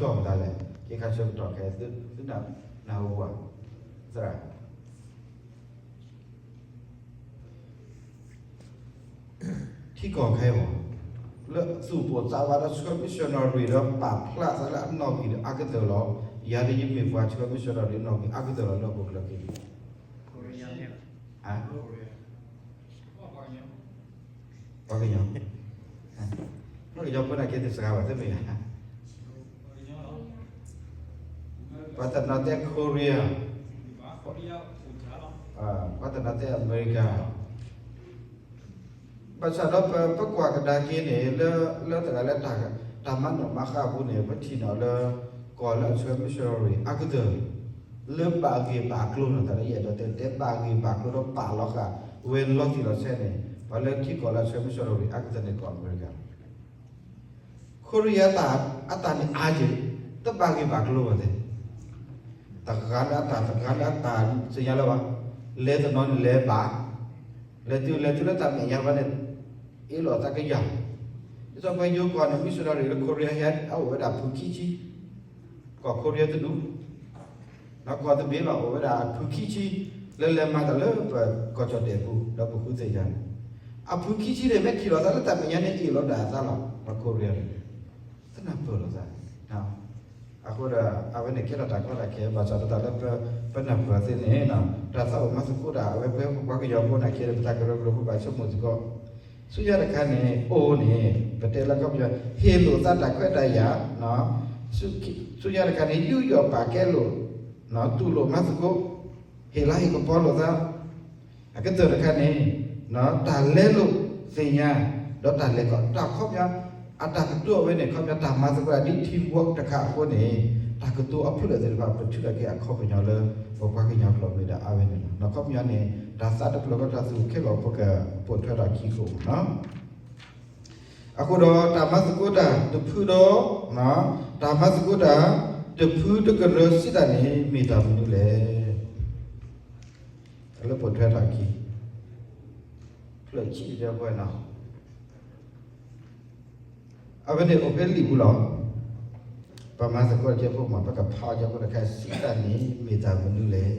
ထံကီၢ်မတၤလဲၣ်, က့ခါဆၢကတီၢ်ခဲ သုနၢ်ဟူဘၣ်, သရၣ် ထံကီၢ်ခဲအံၤ လၢသူၣ်ပိာ်သးဝးဒီးဆှၢ missionary ဒီးပာ်ဖျါသးလၢအနီၣ်ဂံၢ်ဒီးအါကတၢၢ်လီၤ. ယၤဒီးယမ့ၢ်ပှၤဆှၢ missionary အနီၣ်ဂံၢ်အါကတၢၢ်လီၤလၢဟီၣ်ခိၣ်ချၢခဲအံၤ. ပှၤကညီ, ပှၤကညီဖိန့ၣ်က့တစှၤဘၣ် သ့ၣ်မ့ၢ်ဧါ. ပှၤတနီၤတဲ Korea, ပှၤတနီၤတဲအမဲရကၤ ဘၣ်ဆၣ်ဒီးပကွၢ်ကဒါက့ၤန့ၣ် လၢတဂၤလၢတၢ်မၤနီၣ်မၤဃါအပူၤန့ၣ် ပထံၣ်န့ၢ်လၢ ကီၢ်လၢအဆှၢ missionary အါကတၢၢ် လၢဘၣ်ဂ့ၢ်ဘၣ်ကျိၤန့ၣ် တၢ်လၢယအဲၣ်ဒိးတဲ တဲဘၣ်ဂ့ၢ်ဘၣ်ကျိၤဒီးပာ်လီၤဃာ်ဝဲလီၤတံၢ်လီၤဆဲးန့ၣ် ပှၤလၢထံကီၢ်လၢအဆှၢ missionary အါကတၢၢ်န့ၣ် ကီၢ်အမဲရကၤ Korea အတၢ်န့ၣ်အါက့ၤ တဘၣ်ဂ့ၢ်ဘၣ်ကျိၤဘၣ်သ့ၣ်, တဂၤလၢအတၢ် တဂၤလၢအတၢ် သ့ၣ်ညါလၢၤဘၣ်, လဲၤတနီၤန့ၣ်လဲၤဘၣ်, လဲၤတုၤလဲၤတုၤလၢတၢ်မဲာ်ညါဘၣ်န့ၣ် အ့ၣ်လိာ်သးကယၤ, ဒ်သိးပှၤယိၤကီၢ်န့ၣ် missionary လၢ Korea ဟဲ အအိၣ်ဝဲဒၣ်ဖုခံဆံ, ကီၢ် Korea တဒူ နီၢ်ကီၢ်တဘ့ၣ်လီၤ အိၣ်ဝဲဒၣ်အဖုခံဆံ လၢလဲၤမၤတၢ်လၢပကီၢ်ကၠီၣ်တဲၣ်ပူၤ ဒီးပဃုသ့ၣ်ညါန့ၣ်, အဖုခံဆံန့ၣ် မ့ၢ်ထံၣ်လိာ်သးလၢတၢ်မဲာ်ညါန့ၣ် အ့ၣ်လိာ်ဒၣ်အသးလီၤ ပှၤ Korea န့ၣ် တနၢ်ပၢၢ်လိာ်သး, အဃိဒီး အဝဲန့ၣ်ကဲထီၣ်တၢ်ကီတၢ်ခဲ ဘၣ်ဆၣ်ဒီးတၢ်လၢပနၢ်ပၢၢ်သ့န့ၣ် တၢ်သးအိၣ်မၤသကိးတၢ် အဝဲပှၤကညီဖိန့ၣ်က့ဒီး ပတၢ်ကရၢကရိဖိဘၣ်ဆိကမိၣ်စ့ၢ်ကီး, ဆူညါတခါန့ၣ် အိၣ်န့ၣ် ပတဲလၢခီပညီ ဟ့ၣ်လိာ်သးတၢ်ခွဲးတၢ်ယာ်, ဆူညါတခါန့ၣ် ယူးယီၣ်ပာ်ကဲလိာ်, တူၢ်လိာ်မၤသကိး, ဟ့ၣ်လၤဟ့ၣ်ကပီၤလိာ်သး, အကတၢၢ်တခါန့ၣ် တၢ်လဲလိာ်သ့ၣ်ညါ, ဒီးတၢ်လဲၤခီ တၢ်ခီပညီ အတၢ်ကတိၤအဝဲန့ၣ် ခီပညီတၢ်မၤသကိးတၢ်ဒ် teamwork တခါအဃိန့ၣ် တၢ်ကတိၤအဖျၢၣ်သ့ၣ်တဖၣ် ပထုးထီၣ်က့ၤအခီပညီလၢ ပပှၤကညီကျိာ်မ့ၢ်ဒၣ်အါဝဲန့ၣ်လီၤ. ခီပညီန့ၣ် တၢ်သးတဖျၢၣ်ဃီတၢ်သူၣ်ခဲလီာ် ပကပိာ်ထွဲထီၣ်ခံခိၣ်လီၤ. အဃိဒီးတၢ်မၤသကိးတၢ်တဖုဒီး တၢ်မၤသကိးတၢ်တဖုတကရၢစံးတၢ်န့ၣ် မ့ၢ်တၢ်မနုၤလဲၣ်. လၢပိာ်ထွဲထီၣ်ခံ ဖျၢၣ်ခံတကဲပှဲၤနီၤ, အဝဲန့ၣ်အိၣ်ဖဲလံာ်ပူၤလီၤ. ပမၤသကိးတကဲဖိမး ပကဖးအီၤကဲဖိတခါ စံးတၢ်န့ၣ် မ့ၢ်တၢ်မနုၤလဲၣ်.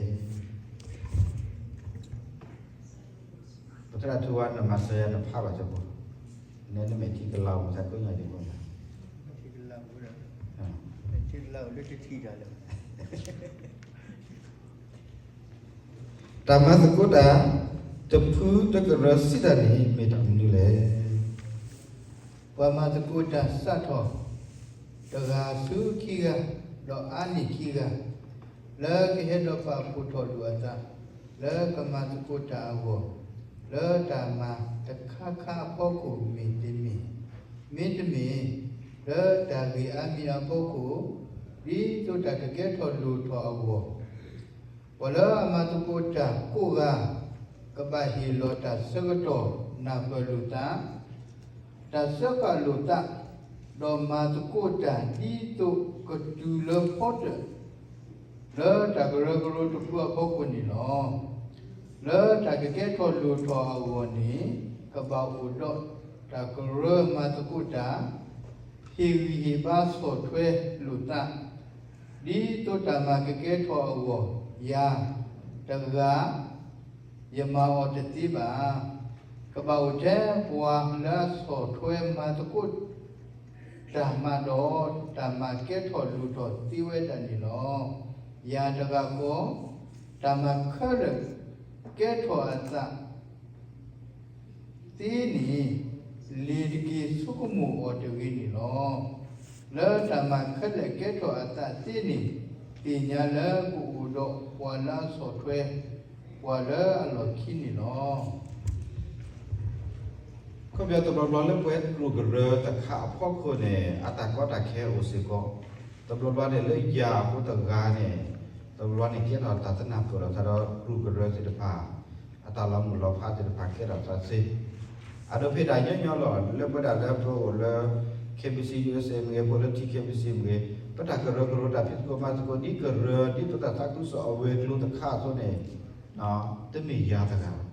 ပသရၣ်ထူဝါ နမၤစၢၤယၤ နဖးဘၣ်ကဲဖိ, နဲနမဲာ်ထံကလၤအိၣ် မၤသကိးညီကဲဖိ, ထံကလၤအိၣ်လၢတထံၣ်တၢ်လၢ တၢ်မၤသကိးတၢ်တဖုတကရၢစံးတၢ်န့ၣ် မ့ၢ်တၢ်မနုၤလဲၣ်. ပှၤမၤသကိးတၢ်စးထီၣ် တဂၤဆူခံဂၤ ဒီးအါန့ၢ်ခံဂၤ လၢကဟဲဒီးပာ်ဖှိၣ်ထီၣ်လိာ်အသး လၢကမၤသကိးတၢ်အဂီၢ် လၢတၢ်မၤတခါခါအဖီခိၣ်မ့ၢ်တမ့ၢ်, မ့တမ့ၢ် လၢတၢ်ဂ့ၢ်အါမံၤအဖီခိၣ် ဒ်သိးတၢ်ကကဲထီၣ်လိၣ်ထီၣ်အဂီၢ် ပှၤလၢအမၤသကိးတၢ်ကိးဂၤ ကဘၣ်ဟ့ၣ်လီၤတၢ်ဆၢကတီၢ်နၢ်ပၢၢ်လိာ်သး, တၢ်စၢဃာ်လိာ်သး, ဒီးမၤသကိးတၢ်ဒ်သိးကတုၤလၢဖီတၢၣ် လၢတၢ်ကရၢကရိတဖုအဖီခိၣ်န့ၣ်လီၤ. လၢတၢ်ကကဲထီၣ်လိၣ်ထီၣ်အဂီၢ်န့ၣ် ကဘၣ်အိၣ်ဒီးတၢ်ကရၢမၤသကိးတၢ်, ဟ့ၣ်ဂံၢ်ဟ့ၣ်ဘါဆီၣ်ထွဲလိာ်သး, ဒ်သိးတၢ်မၤကကဲထီၣ်အဂီၢ် ယၤတဂၤ ယမၤအီၤတသ့ဘၣ်. ကဘၣ်အိၣ်ထဲပှၤလၢအဆီၣ်ထွဲမၤသကိးတၢ်မးဒီး တၢ်မၤကဲထီၣ်လိၣ်ထီၣ်သ့ဝဲဒၣ်န့ၣ်လီၤ. ယၤတဂၤဃီ တၢ်မၤခဲလၢာ်ကဲထီၣ်အသး သ့န့ၣ် လ့ၤတက့ၤဆိကမိၣ်အီၤတဂ့ၤန့ၣ်လီၤ. လၢတၢ်မၤခဲလၢာ်ကဲထီၣ်အသးသ့န့ၣ် သ့ၣ်ညါလၢကအိၣ်ဒီးပှၤလၢအဆီၣ်ထွဲ ပှၤလၢအလီၢ်ခံန့ၣ်လီၤ. ခီပညီတဘျီဘျီလၢပဝဲကရူၢ်ကရၢတခါအဖီခိၣ်န့ၣ် အတၢ်ကီတၢ်ခဲအိၣ်စ့ၢ်ကီး, တဘျီဘျီန့ၣ်လၢယၤအဃိတဂၤန့ၣ်, တဘျီဘျီန့ၣ်ကဲထီၣ်တၢ်တနၢ်ပၢၢ်လိာ်သးဒီးကရူၢ်ကရၢသ့ၣ်တဖၣ် အတၢ်လီၤမုၢ်လီၤဖးသ့ၣ်တဖၣ်ကဲထီၣ်သးသ့, အဒိဖဲဒၣ်ညီညီလီၤ လၢပဝဲဒၣ်လၢပအိၣ်လၢ KBC USA မ့ၢ်ဂ့ၤ ပအိၣ်လၢ T KBC မ့ၢ်ဂ့ၤ, ပတၢ်ကရၢကရိတၢ်ဖံးသကိးမၤသကိးဒ်ကရၢ ဒ်ပတၢ်သးခုကစီၣ်အဝဲၤကျိၤတခါအသိးန့ၣ် တမ့ၢ်ယၤတဂၤဘၣ်.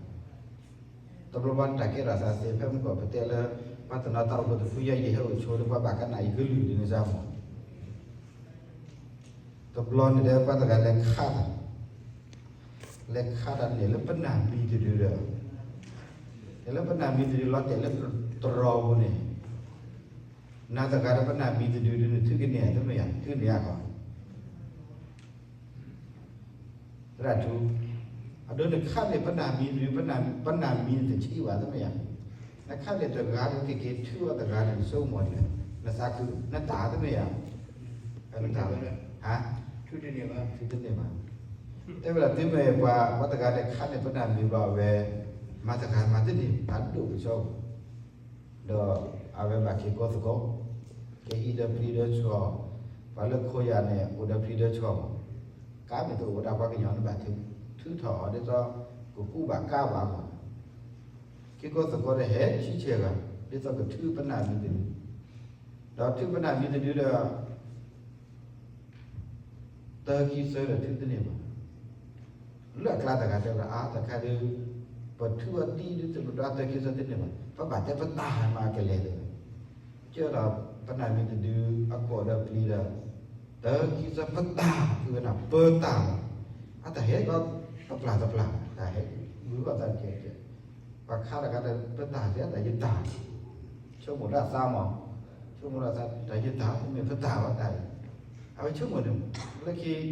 တဘျီဘျီန့ၣ်တၢ်ကဲထီၣ်သးသ့ ဖဲမုၢ်ကီၢ်ပတဲလၢ ပှၤတနီၤသးအိၣ်ဖှိၣ်တဖု ယဲယဟဲအိၣ်ဆိးလၢပှၤဘၣ်ကနၣ်ယကလုၢ်ဒ်န့ၣ်စ့ၢ်မး တဘျီန့ၣ်ဒီးပှၤတဂၤလဲၤခးတၢ်, လဲၤခးတၢ်န့ၣ်လၢပနၢ်မံၤတဒုဒီး, န့ၣ်လၢပနၢ်မံၤတဒုလီၤတဲာ်လၢတရီပူၤန့ၣ်, နၤတဂၤဒီးပနၢ်မံၤတဒုဒုန့ၣ် သုကန့ၢ်ဧါ သုမ့ၢ်ဧါ, သုန့ၢ်ဧါခီ သရၣ်ထူ, အဒိနခးန့ၣ်ပနၢ်မံၤတဒု, ပနၢ်မံၤန့ၣ်တဆံးဘၣ် သုမ့ၢ်ဧါ, နခးန့ၣ်တဂၤဒီးက့ၤက့ၤထုအီၤတဂၤန့ၣ် နဆိကမိၣ်ဒ်လဲၣ်, နသးခု, နတၢ် သုမ့ၢ်ဧါ, နတၢ်, ဟါ, ထုတန့ၢ်ဘၣ်, တဲဝဲဒၣ်သုမ့ၢ်ပှၤ ပှၤတဂၤန့ၣ်ခးန့ၣ်ပနၢ်မံၤဘျီအဝဲ, မၤတဂၤမၤတန့ၢ် အဒိၣ်ကဆီ ဒီးအဝဲဘၣ်က့ၤကီသကိး, ကဟံးဒီးပျံၤဒီးဆှီ, ပှၤလၢခိယၤန့ၣ် အိၣ်ဒီးပျံၤဒီးဆှီ, ကါမ့ၢ်တအိၣ်ဝဲဒၣ်ပှၤကညီန့ၣ်ဘၣ်ထုး, ထုးထီၣ်အီၤဒ်သိး ကကူးဘၣ်ကါဘၣ်မး, က့ၤကီသကိးဒီးဟဲဆံဆဲးဂၤ, ဒ်သိးကထုးပနၢ်မံၤတဒု, ဒီးထုးပနၢ်မံၤတဒုဒီး တၢခံသၢဒီးထုးတန့ၢ်ဘၣ်, လၢအကျါတဂၤတဲဝဲဒၣ် အါတခါဒုး, ပထုးအီၤတံၢ်ဒုး တမ့ၢ်ဒၣ်တၢခံသၢတန့ၢ်ဘၣ်, ပဘၣ်တဲပတၢ်မၤကလဲၤဒီး, ကၢဒီးပနၢ်မံၤတဒု အကိာ်ဒီးပျံၤဒီး, တၢခံသၢပတၢ် သုဝဲဒၣ်ပတၢ်လီၤ, အတၢ်ဟဲကီးတပျၢ်တပျၢ် တၢ်ဟဲဂုၤဂီၢ်သးကဲကဲ, ပှၤခါတဂၤဒီးပတၢ်တဲတၢ်ယတၢ် ဆိကမိၣ်ဒၣ်သးမး, ဆိကမိၣ်ဒၣ်သး တၢ်ယတၢ် မ့ၢ်ပတၢ်ဝဲတၢ်အံၤ, အဝဲဆိကမိၣ်န့ၣ်, လၢခံ ပ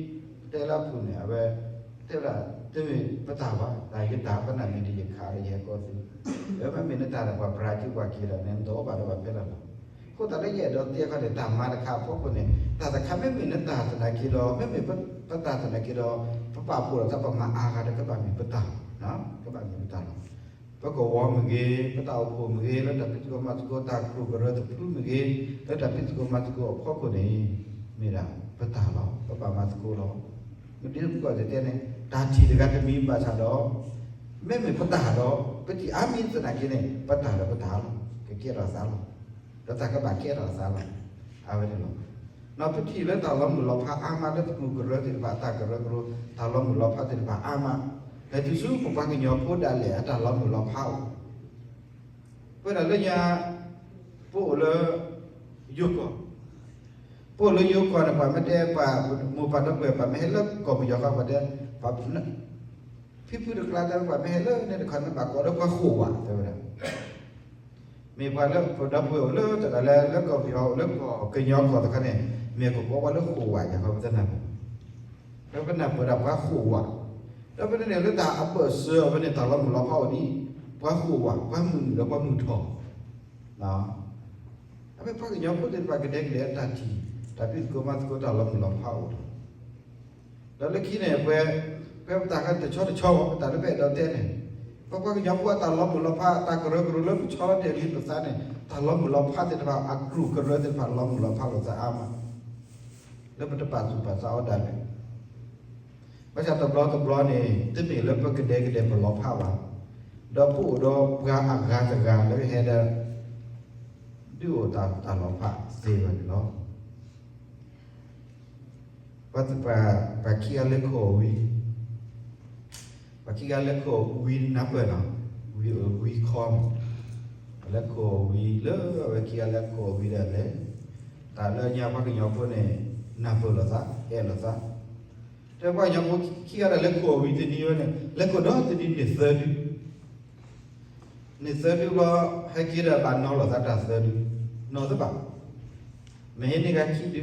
တဲလၢအပူၤန့ၣ် အဝဲ တဲဝဲဒၣ် တမ့ၢ်ပတၢ်ဘၣ်, တၢ်ယတၢ် ပနၢ်မံၤဒီးယခးဒီးယဟဲကီၢ်သု, အမ့မ့ၢ်နတၢ်ဒီးပှၤပြးစုပှၤက့ၤဒီး နတအိၣ်ဘၣ်ဒီးပှၤဖဲလဲၣ်လီၤ. အဃိသတးလၢယအဲၣ်ဒိးတဲခီန့ၣ် တၢ်မၤတခါအဖီခိၣ်န့ၣ် တၢ်တခါမ့မ့ၢ်နတၢ်သနာ်က့ဒီး မ့မ့ၢ်ပတၢ်သနာ်က့ဒီး ပပာ်ဖှိၣ်ဒီးတၢ်ပမၤအါဂၤဒီးကဘၣ်မ့ၢ်ပတၢ်, ကဘၣ်မ့ၢ်ပတၢ်လီၤ. ပကဝီၤမ့ၢ်ဂ့ၤ, ပတၢ်အိၣ်ဖှိၣ်မ့ၢ်ဂ့ၤ, လၢတၢ်ဖံးသကိးမၤသကိး တၢ်ကြိၢ်ကရၢတဖုမ့ၢ်ဂ့ၤ, လၢတၢ်ဖံးသကိးမၤသကိးအဖီခိၣ်န့ၣ် မ့ၢ်ဒၣ်ပတၢ်လီၤ, ပဘၣ်မၤသကိးလီၤ. မ့ၢ်ဒ်ပကီၢ်တဲတဲန့ၣ် တၢ်ထံၣ်တဂၤတမံၤဘၣ်ဆၣ်ဒီး မ့မ့ၢ်ပတၢ်ဒီး ပထံၣ်အါမံၤသနာ်က့န့ၣ် ပတၢ်ဒီးပတၢ်လီၤ, ကကဲထီၣ်သးလီၤ. ဒီးတၢ်ကဘၣ်ကဲထီၣ်သးလီၤ. အဝဲန့ၣ်လီၤ. ဒီးပထံၣ်လၢတၢ်လီၤမုၢ်လီၤဖးအါမးလၢပကြိၢ်ကရၢသ့ၣ်တဖၣ် တၢ်ကရၢကရိ တၢ်လီၤမုၢ်လီၤဖးသ့ၣ်တဖၣ်အါမး, ဟဲတုၤဆူပပှၤကညီဖိဒၣ်လဲာ်အတၢ်လီၤမုၢ်လီၤဖးအိၣ်, ပဝဲဒၣ်လၢညါ ပအိၣ်လၢ ယိၤကီၢ်, ပအိၣ်လၢယိၤကီၢ်န့ၣ် ပှၤမ့ၢ်တဲပှၤမိၢ်ပှၤဒီပုၢ်ဝဲၢ် ပှၤမ့ၢ်ဟဲလၢကီၢ်ပယီၤဃီ ပှၤတဲ ပှၤ ဖံဖုတကျါတဲ ပှၤမ့ၢ်ဟဲလၢန့ၣ်တခီန့ၣ် ဘၣ်ကိးလၢပှၤဃိၣ်ဝး တဲဝဲဒၣ်, မ့ၢ်ပှၤလၢပဒီပုၢ်ဝဲၢ်အိၣ်လၢတဂၤလၢ လၢကီၢ်ပယီၤ အိၣ်လၢကီၢ်ကညီကီၢ်တခါန့ၣ် မ့ၢ်ကကိးပှၤလၢဃိၣ်ဝးယၤဃီ ပသ့ၣ်ညါ, ဒီးပနၢ်ပၢၢ်ဒၣ်ပှၤဃိၣ်ဝး, ဒီးဖဲန့ၣ်လၢတၢ်အဘၢၣ်စၢၤအဝဲန့ၣ် တၢ်လီၤမုၢ်လီၤဖးအိၣ်ဒ် ပှၤဃိၣ်ဝး ပှၤမုၢ်နုာ်ဒီးပှၤမုၢ်ထီၣ် အဝဲပှၤကညီဖိသ့ၣ်တဖၣ်ကဒဲကဒဲအတၢ်ထံၣ် တၢ်ဖံးသကိးမၤသကိးတၢ်လီၤမုၢ်လီၤဖးအိၣ်ဒီး, ဒီးလၢခံန့ၣ် ပှၤ ပှၤပတၢ်ခါတဆီတဆီ ပတၢ်လၢပအဲၣ်ဒိးတဲန့ၣ်, ပပှၤကညီဖိအတၢ်လီၤမုၢ်လီၤဖး တၢ်ကရၢကရိလၢပဆီလီၤတဲာ်လံပသးန့ၣ် တၢ်လီၤမုၢ်လီၤဖးသ့ၣ်တဖၣ် အကြိၢ်ကရၢသ့ၣ်တဖၣ် လီၤမုၢ်လီၤဖးလိာ်သးအါမး လၢပတပာ်သူၣ်ပာ်သးအီၤဒၣ်လဲာ် ဘၣ်ဆၣ်တဘျီတဘျီန့ၣ် တမ့ၢ်လၢပကဒဲကဒဲပလီၤဖးဘၣ်, ဒီးပအိၣ်ဒီးပှၤအဂၤတဂၤလၢဟဲဒီး ဒုးအိၣ်တၢ်လီၤဖးသ့ဝဲန့ၣ်လီၤ. ပှၤ ပှၤခံဂၤလဲၤခိၣ်အီၤဝံၤ, ပှၤခံဂၤလဲၤခိၣ်အီၤဝံၤနၢ်ပၢၢ်နီၤ, ဝံၤ ဝံၤခီမး, လဲၤခိၣ်အီၤဝံၤလၢအဝဲခံဂၤလဲၤခိၣ်အီၤဝံၤဒီးလဲၤ, တၢ်လၢညါပှၤကညီဖိန့ၣ် နၢ်ပၢၢ်လိာ်သး အဲၣ်လိာ်သး တဲပှၤကညီဖိခံဂၤဒီးလဲၤခိၣ်အီၤဝံၤတနံၤဝဲန့ၣ် လဲၤခိၣ်ဒီတနံၤန့ၣ်သၢဒု န့ၣ်သၢဒုဘျီ ဟဲက့ၤဒီးဘၣ်နီၤလိာ်သးတၢ်သၢဒု, နီၤသ့ဘၣ်, မ့ၢ်ဟ့ၣ်န့ၢ်ဂၤခံဒု,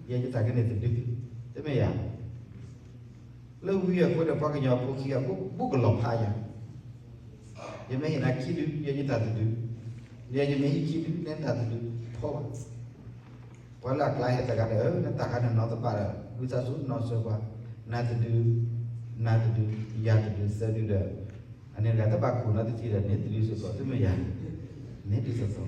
ယဲယသးကန့ၢ်တဒု, တမ့ၢ်ယၤ, လၢဝံၤအဃိန့ၣ် ပှၤကညီဖိခံဂၤ ဘူးကလီၤဖးယၤ, ယမ့ၢ်ဟ့ၣ်နၤခံဒု ယဲယသးတဒု, ယဲယမ့ၢ်ဟံးခံဒု နဲနသးတဒု, ဖီဘၣ် ပှၤလၢအကျါဟဲတဂၤဒီး နတၢ်ခါန့ၣ်နီၤသဘၣ်ဒီး ဝံသးစူၤနီၤစၢၤပှၤ, နၤတဒု, နၤတဒု, ယၤတဒု သၢဒုဒီး, အန့ၣ်တဂၤတဘၣ်ခိၣ်နီတထံၣ်ဒီး န့ၢ်တဒုစ့ၢ်ကီး တမ့ၢ်ယၤ, န့ၢ်ဒုစ့ၢ်ကီး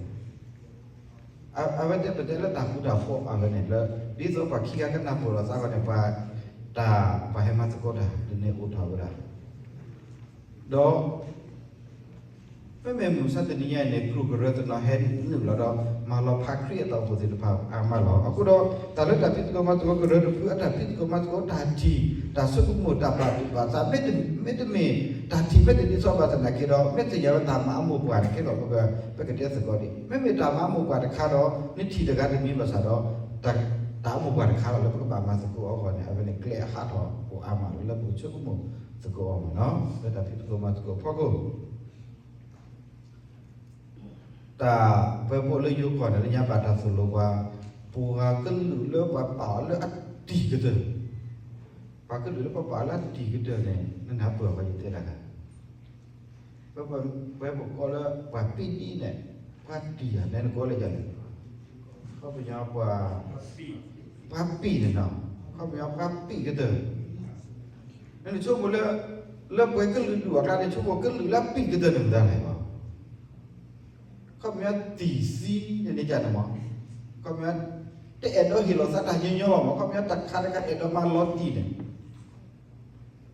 အဝဲတဲပတဲလၢတၢ်ဃူတၢ်ဖိးအါဝဲန့ၣ်လၢ ဒ်သိးပှၤခံဂၤကနၢ်ပၢၢ်လိာ်သးဂီၢ်န့ၣ် ပှၤ တၢ်ပှၤဟဲမၤသကိးတၢ်ဒ်န့ၣ်အိၣ်ထီၣ်ဝဲဒၣ် ဒီး မ့မ့ၢ်မုၢ်မဆါတနံၤညါအံၤန့ၣ် ကြူၢ်ကရၢတနီၤဟဲနုာ်လီၤဒီး မၤလီၤဖးခရံာ်အတၢ်အိၣ်ဖှိၣ်သ့ၣ်တဖၣ်အါမးလီၤ. အဃိဒီး တၢ်လၢတၢ်ဖံးသကိးမၤသကိးကရၢတဖု အတၢ်ဖံးသကိးမၤသကိးတၢ်ထံၣ် တၢ်ဆိကမိၣ်တၢ်ပာ်သူၣ်ပာ်သး မ့တမ့ၢ် တၢ်ထံၣ်မ့တမ့ၢ်ဒ်သိးဘၣ်သနာ်က့ဒီး မ့ၢ်သ့ၣ်ညါဝဲတၢ်မၤအမိၢ်ပှၢ်န့ၣ် ခဲဒီးပကတဲသကိးဒံး မ့မ့ၢ်တၢ်မၤအမိၢ်ပှၢ်တခါဒီး နထံၣ်တဂၤတမံၤဘၣ်ဆၣ်ဒီး တၢ် တၢ်အိၣ်မူပှၤတခါလီၤ လၢပကဘၣ်မၤသကိးအီၤအဂီၢ်န့ၣ် အဝဲန့ၣ်ကျဲအဟးထီၣ်အိၣ်အါမးလီၤ လၢပကဆိကမိၣ်သကိးအီၤမ့ၢ်နီၤ လၢတၢ်ဖံးသကိးမၤသကိးအဖီခိၣ် တၢ်ပှဲၤဘိလၢယိၤကီၢ်န့ၣ် လၢညါဘၣ်တၢ်သိၣ်လိပှၤ, ပှၤကလုာ်လၢပှၤပာ်အီၤလၢအတံၤကတၢၢ်, ပှၤကလုာ်လၢပှၤပာ်အီၤလၢအတံၤကတၢၢ်န့ၣ် နနၢ်ပၢၢ်အီၤယတဲတၢ်ဂၤ, ပဝဲပကိးလၢပှၤပံဒံန့ၣ်, ပှၤတံၤဧါ နဲနကိးလၢယၤန့ၣ်, ခီပညီပှၤ ပှၤပံၤန့ၣ်နီၤ, ခီပညီပှၤပံၤကတၢၢ်, နဆိကမိၣ်လၢ လၢပှၤကလုာ်ဒူၣ်အကျါန့ၣ် ဆိကမိၣ်ကလုာ်လၢအပံၤကတၢၢ်န့ၣ်မတၤလဲၣ်ဘၣ် ခီပညီတံၤသံန့ၣ်န့ၣ်ကန့ၣ်မး,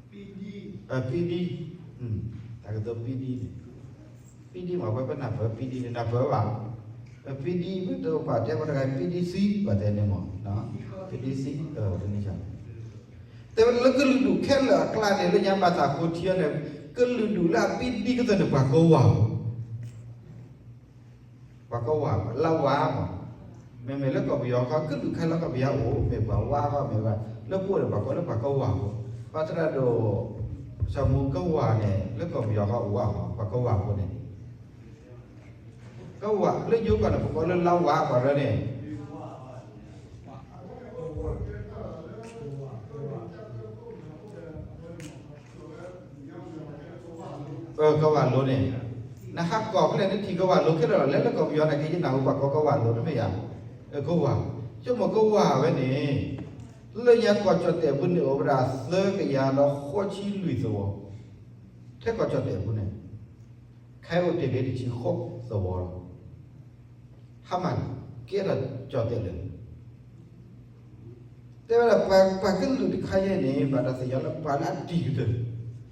ခီပညီ တအဲၣ်ဒိးဟ့ၣ်လီၤသးတၢ်ညီညီဘၣ်မး, ခီပညီတခါတခါအဲၣ်ဒိးမၤလီၤတံၢ်န့ၣ်, ပံဒံ, တၢ်ကတိၤပံဒံန့ၣ်, ပံဒံမး ပှၤပနၢ်ပၢၢ်ပံဒံန့ၣ် နၢ်ပၢၢ်ဘၣ်, ပံဒံ ပတပာ်တဲပှၤတဂၤ ပံဒံသံ ပှၤတဲန့ၣ်မး, ပံဒံသံ, တန့ၣ် တဲဝဲလၢကလုာ်ဒူၣ်ခဲလၢာ်အကျါန့ၣ် လၢညါဘၣ်သးဃိထံအီၤန့ၣ်, ကလုာ်ဒူၣ်လၢအပံဒံကတၢၢ်န့ၣ် ပှၤကဝီၤဖိ, ပှၤကဝီၤ လၢဝါမး, မ့မ့ၢ်လၢကီၢ်ပယီၤဃီ ကလုာ်ခဲလၢာ်ကီၢ်ပယီၤအိၣ် မ့ၢ်ပှၤဝါဃီမ့ၢ်ဘၣ်, လၢပအိၣ်န့ၣ် ပှၤကိးလၢပှၤကဝီၤဖိ, ဘၣ်သရၣ်ဒိၣ် စီၤမူကဝီၤန့ၣ် လၢကီၢ်ပယီၤဃီအိၣ်ဝါဃီ ပှၤကဝီၤဖိန့ၣ် ကဝီၤ လၢယိၤကီၢ်န့ၣ် ပကိးလၢလါဝါပှၤရၢန့ၣ်, ကဝီၤလိၤန့ၣ်, နဟးကိးဖဲလဲၣ်နထံၣ်ကဝီၤလိၤခဲလၢာ်လီၤ, လဲၤလၢကီၢ်ပယီၤနာ်က့ ယနၢ်ဟူပှၤကိးကဝီၤလိၤတမ့ၢ်ဧါ, ကဝီၤ, ဆိကမိၣ်ကဝီၤဝဲန့ၣ်, လၢညါကီၢ်ကၠီၣ်တဲၣ်ပူၤန့ၣ် အိၣ်ဝဲဒၣ်သၢကယၤဒီးဃိးဆံလွံၢ်သဝီ, ထဲကီၢ်ကၠီၣ်တဲၣ်ပူၤန့ၣ် ခဲအိၣ်တ့ၢ်က့ၤတဆံဃိးသဝီလီၤ. ဟါမၢ်ကဲထီၣ်ကၠီၣ်တဲၣ်လၢာ်, တဲဝဲဒၣ်ပှၤကလုာ်တခါအံၤန့ၣ် ဘၣ်တၢ်သ့ၣ်ညါလၢပှၤလၢအတံၤကတၢၢ်,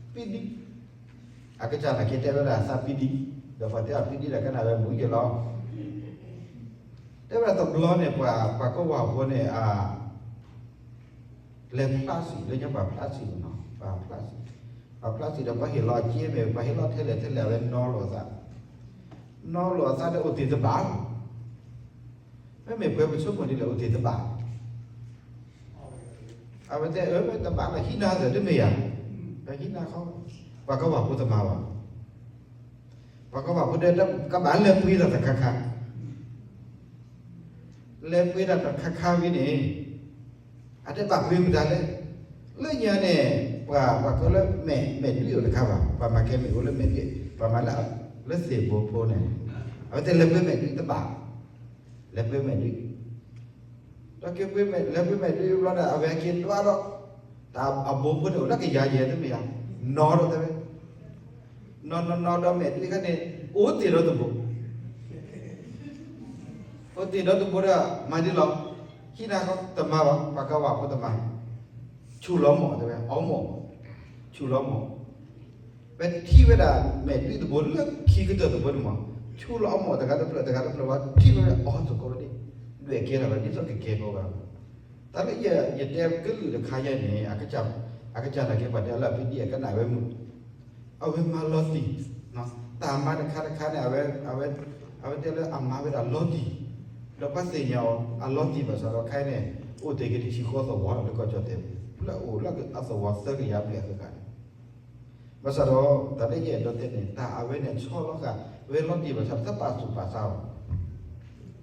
ပံဒံ, အကစၢ်နာ်က့တဲဝဲဒၣ်သးပံဒံ, ဒီးပှၤတဲအီၤပံဒံဒီးကနၣ်ဝဲမူယဲၢ်လီၤ. တဲဝဲဒၣ်တဘျီန့ၣ် ပှၤ ပှၤကဝီၤဖိန့ၣ် အ လဲၤဖျါစံာ် လၢညါပှၤဖျါစံာ်မ့ၢ်နီၤ, ပှၤဖျါစံာ်, ပှၤဖျါစံာ်ဒီးပှၤဟ့ၣ်လီၤအက့မ့ၢ် ပှၤဟ့ၣ်လီၤထဲလဲၣ်ထဲလဲၣ် အဝဲနီၣ်လိာ်အသး, နီၣ်လိာ်အသးဒီးအိၣ်သ့ၣ်တဘၣ်လီၤ. မ့မ့ၢ်ပှၤပဆိကမိၣ်ဒ်လဲၣ် အိၣ်သ့ၣ်တဘၣ်, အဝဲတဲအၢ တဘၣ်လၢဟံးနၤသၢၣ်တမ့ၢ်ဧါ, ဟံးနၤဃီ, ပှၤကဝီၤဖိတမၤဘၣ် ပှၤကဝီၤဖိဒီး ကဘၣ်လဲၤပှ့ၤတၢ်တခါခါ, လဲၤပှ့ၤတၢ်တခါခါဝံၤန့ၣ်, အတဲဘၣ်ပှ့ၤမတၤလဲၣ်, လၢညါန့ၣ် ပှၤ ပှၤကိးလၢမဲာ် မဲာ်ဒွံအိၣ်တခါဘၣ်, ပှၤမၤကဲမ့ၢ်အိၣ်လၢမဲာ်ဒွံ, ပှၤမၤလၢ လၢသ့ၣ်ဘိဖိန့ၣ်, အဝဲတဲလဲၤပှ့ၤမဲာ်ဒွံတဘၣ်, လဲၤပှ့ၤမဲာ်ဒွံ ဒီးက့ၤပှ့ၤမဲာ် လဲၤပှ့ၤမဲာ်ဒွံဘျီဒီး အဝဲက့ၤတွါဒီး တၢ်အဘိဖိန့ၣ်အိၣ်လၢကယၤယဲၢ်တမ့ၢ်ဧါ, နီၣ်ဒီးတဲဝဲ, နီၣ်နီၣ်နီၣ်ဒီးမဲာ်ဒွံခါန့ၣ် အိၣ်တ့ၢ်ဒီးတဘိ, အိၣ်တ့ၢ်ဒီးတဘိဒီး မၤဒ်လီၤ, ဟံးနၤဃီတမၤဘၣ် ပှၤကဝီၤဖိတမၤ, ဆူၣ်လီၤမိၢ်တဲဝဲ အီမိၢ်, ဆူၣ်လီၤမိၢ် ပထံၣ်ဝဲဒၣ်မဲာ်ဒွံတဘိလၢခံကတၢၢ်တဘိန့ၣ်မး, ဆူၣ်လီၤအီမိၢ်တဂၤတဖျၢၣ် တဂၤတဖျၢၣ်ဝဲ ထံၣ်ဝဲအီသကိးဝဲဒၣ်, ဒွဲၣ်ကဲထီၣ်ဝဲဒ်သိးကကဲကီးဘၣ်. တၢ်လၢယတဲကလုာ်တခါယဲန့ၣ် အကစၢ်နာ်က့ပှၤတဲလၢအပံဒံအကနၣ်ဝဲမုာ်, အဝဲမၤလီၤတံၢ်, တၢ်မၤတခါတခါန့ၣ် အဝဲတဲလၢအမၤဝဲဒၣ်လီၤတံၢ်, ဒီးပှၤသ့ၣ်ညါအီၤအလီၤတံၢ်ဘၣ်ဆၣ်ဒီးခဲအံၤန့ၣ် အိၣ်တ့ၢ်က့ၤတဆံဃိးသဝီလၢကီၢ်ကၠီၣ်တဲၣ်ပူၤ လၢအိၣ်လၢအသဝီသၢကယၤဘျဲၣ်အဃၢၤန့ၣ် ဘၣ်ဆၣ်ဒီး တၢ်လၢယအဲၣ်ဒိးတဲန့ၣ် တၢ်အဝဲန့ၣ်ဆီလီၤဃာ်ဝဲလီၤတံၢ်ဘၣ်ဆၣ်တပာ်သူၣ်ပာ်သးဘၣ်.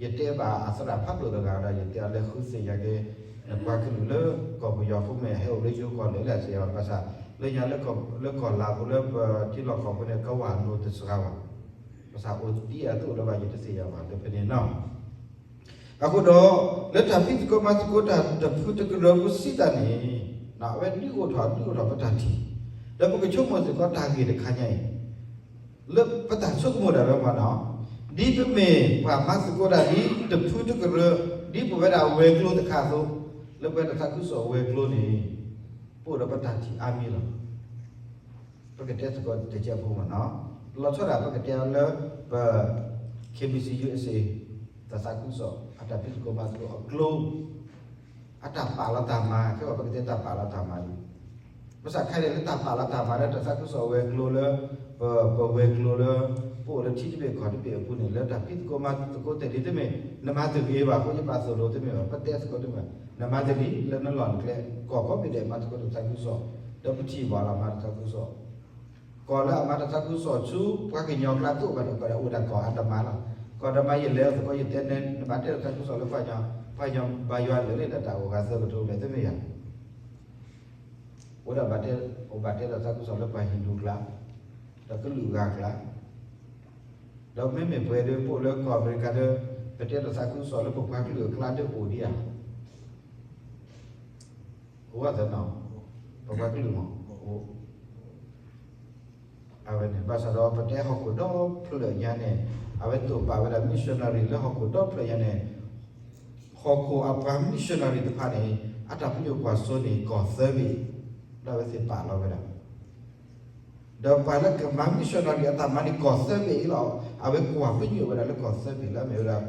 ယတဲဘၣ်အသရၣ်ဖးဒိၣ်တဂၤဒီး ယတဲအီၤလၢဃုသ့ၣ်ညါက့ၤ နပှၤကလုာ်လၢကီၢ်ပယီၤဖိမ့ၢ်ဟဲအိၣ်လၢယိၤကီၢ်န့ၣ် လၢအစ့ၢ်ဘၣ် ဘၣ်ဆၣ် လၢညါလၢကီၢ်လၤဖိလၢပထံလီၢ်ကီၢ်ဖိန့ၣ် ကဝီၤလိၤတစှၤဘၣ်. ဘၣ်ဆၣ်အိၣ်ဒံးအသိးလၢၤဘၣ် ယတသ့ၣ်ညါဘၣ်လၢဖဲန့ၣ်နီၤ အဃိဒီး လၢတၢ်ဖံးသကိးမၤသကိးတၢ်တဖုတကရၢဖိစံးတၢ်န့ၣ် အဝဲဒုးအိၣ်ထီၣ်ဒုးအိၣ်ထီၣ်ပတၢ်ထံၣ်, ဒီးပကဆိကမိၣ်စ့ၢ်ကီးတၢ်ဂ့ၢ်တခါညါအံၤ လၢပတၢ်ဆိကမိၣ်ဒၣ်ဝဲမ့ၢ်နီၤ, ဒ်ပမ့ၢ်ပှၤမၤသကိးတၢ်ဒ်တဖုတကရၢ, ဒ်ပဝဲဒၣ်ဝဲၤကျိၤတခါအသိး, လၢပဝဲဒၣ်သးခုကစီၣ်ဝဲၤကျိၤန့ၣ် ပအိၣ်ဒီးပတၢ်ထံၣ်အါမံၤလီၤ. ပကတဲသကိးတကဲးဖိမ့ၢ်နီၤ, လီၤဆီဒၣ်ပကတဲအီၤလၢပ KBC USA တၢ်သးခုကစီၣ် အတၢ်ဖံးသကိးမၤသကိးအကျိၤ, အတၢ်ပာ်လီၤတၢ်မၤ, ခဲအံၤပကတဲတၢ်ပာ်လီၤတၢ်မၤလံ. ဘၣ်ဆၣ်ခဲအံၤန့ၣ် လၢတၢ်ပာ်လီၤတၢ်မၤလၢတၢ်သးခုကစီၣ်ဝဲၤကျိၤလၢ ပ ပဝဲၤကျိၤလၢ ပအိၣ်လၢထံတဘ့ၣ်ကီၢ်တဘ့ၣ်အပူၤန့ၣ် လၢတၢ်ဖံးသကိးမၤသကိးတ့ၢ်လံတမ့ၢ် နမၤတဂ့ၤဘၣ်အဃိ ယပာ်သိၣ်လိတမ့ၢ်ဘၣ် ပတဲသကိးတမ့ၢ် နမၤတဂ့ၤလၢနလီၢ်နကျဲ ကီၢ်ကိးဘ့ၣ်ဒဲးမၤသကိးတၢ်သးခုကစီၣ် ဒီးပထံၣ်ဘၣ်လီၤမၤတၢ်သးခုကစီၣ် ကီၢ်လၢအမၤတၢ်သးခုကစီၣ်ဆူပှၤကညီကျါတအိၣ်ဘၣ်ဒီး ကီၢ်ဒၣ်အိၣ်ဒၣ်ကီၢ်အါတမၤလီၤ. ကီၢ်ဒၣ်မၤယလဲၤသကိးယတဲန့ၣ် နဘၣ်တဲတၢ်သးခုကစီၣ်လၢပှၤကညီ ပှၤကညီဘၣ်ယွၤလၢာ်လၢတၢ်အိၣ်ဂၤသၢကထိဘျဲၣ် တမ့ၢ်ယၤ အိၣ်ဒၣ်ဘၣ်တဲ အိၣ်ဘၣ်တဲတၢ်သးခုကစီၣ်လၢပှၤဟံၣ်ဒူၣ်ကျါ ဒီးကလုာ်ဂၤကျါ ဒီးမ့မ့ၢ်ပှၤဒီးပအိၣ်လၢကီၢ်အမဲရကၤဒီး ပတဲတၢ်သးခုကစီၣ်လၢပပှၤကလုာ်အကျါဒီးအိၣ်ဒံးဧါ အိၣ်ဝဲသနီၤ ပပှၤကလုာ်မး အိၣ် အဝဲန့ၣ် ဘၣ်ဆၣ်ဒီးပတဲဟီၣ်ခိၣ်ဒီဖျၢၣ်ညါန့ၣ် အဝဲတိာ်ပာ်ဝဲဒၣ် missionary လၢဟီၣ်ခိၣ်ဒီဖျၢၣ်ညါန့ၣ် ဟီၣ်ခိၣ်အပှၤ missionary တဖၣ်န့ၣ် အတၢ်ပညိၣ်ကွၢ်စိန့ၣ် ကီၢ်သၢဘ့ၣ် လၢအဝဲသ့ၣ်ပာ်လီၤဝဲဒၣ် ဒီးပှၤလၢကမၤ missionary အတၢ်မၤန့ၣ် ကီၢ်သၢဘ့ၣ်အံၤလီၤ. အဝဲကွၢ်ပညိၣ်ဝဲဒၣ်လၢကီၢ်သၢဘ့ၣ်လၢအမ့ၢ်ဝဲဒၣ်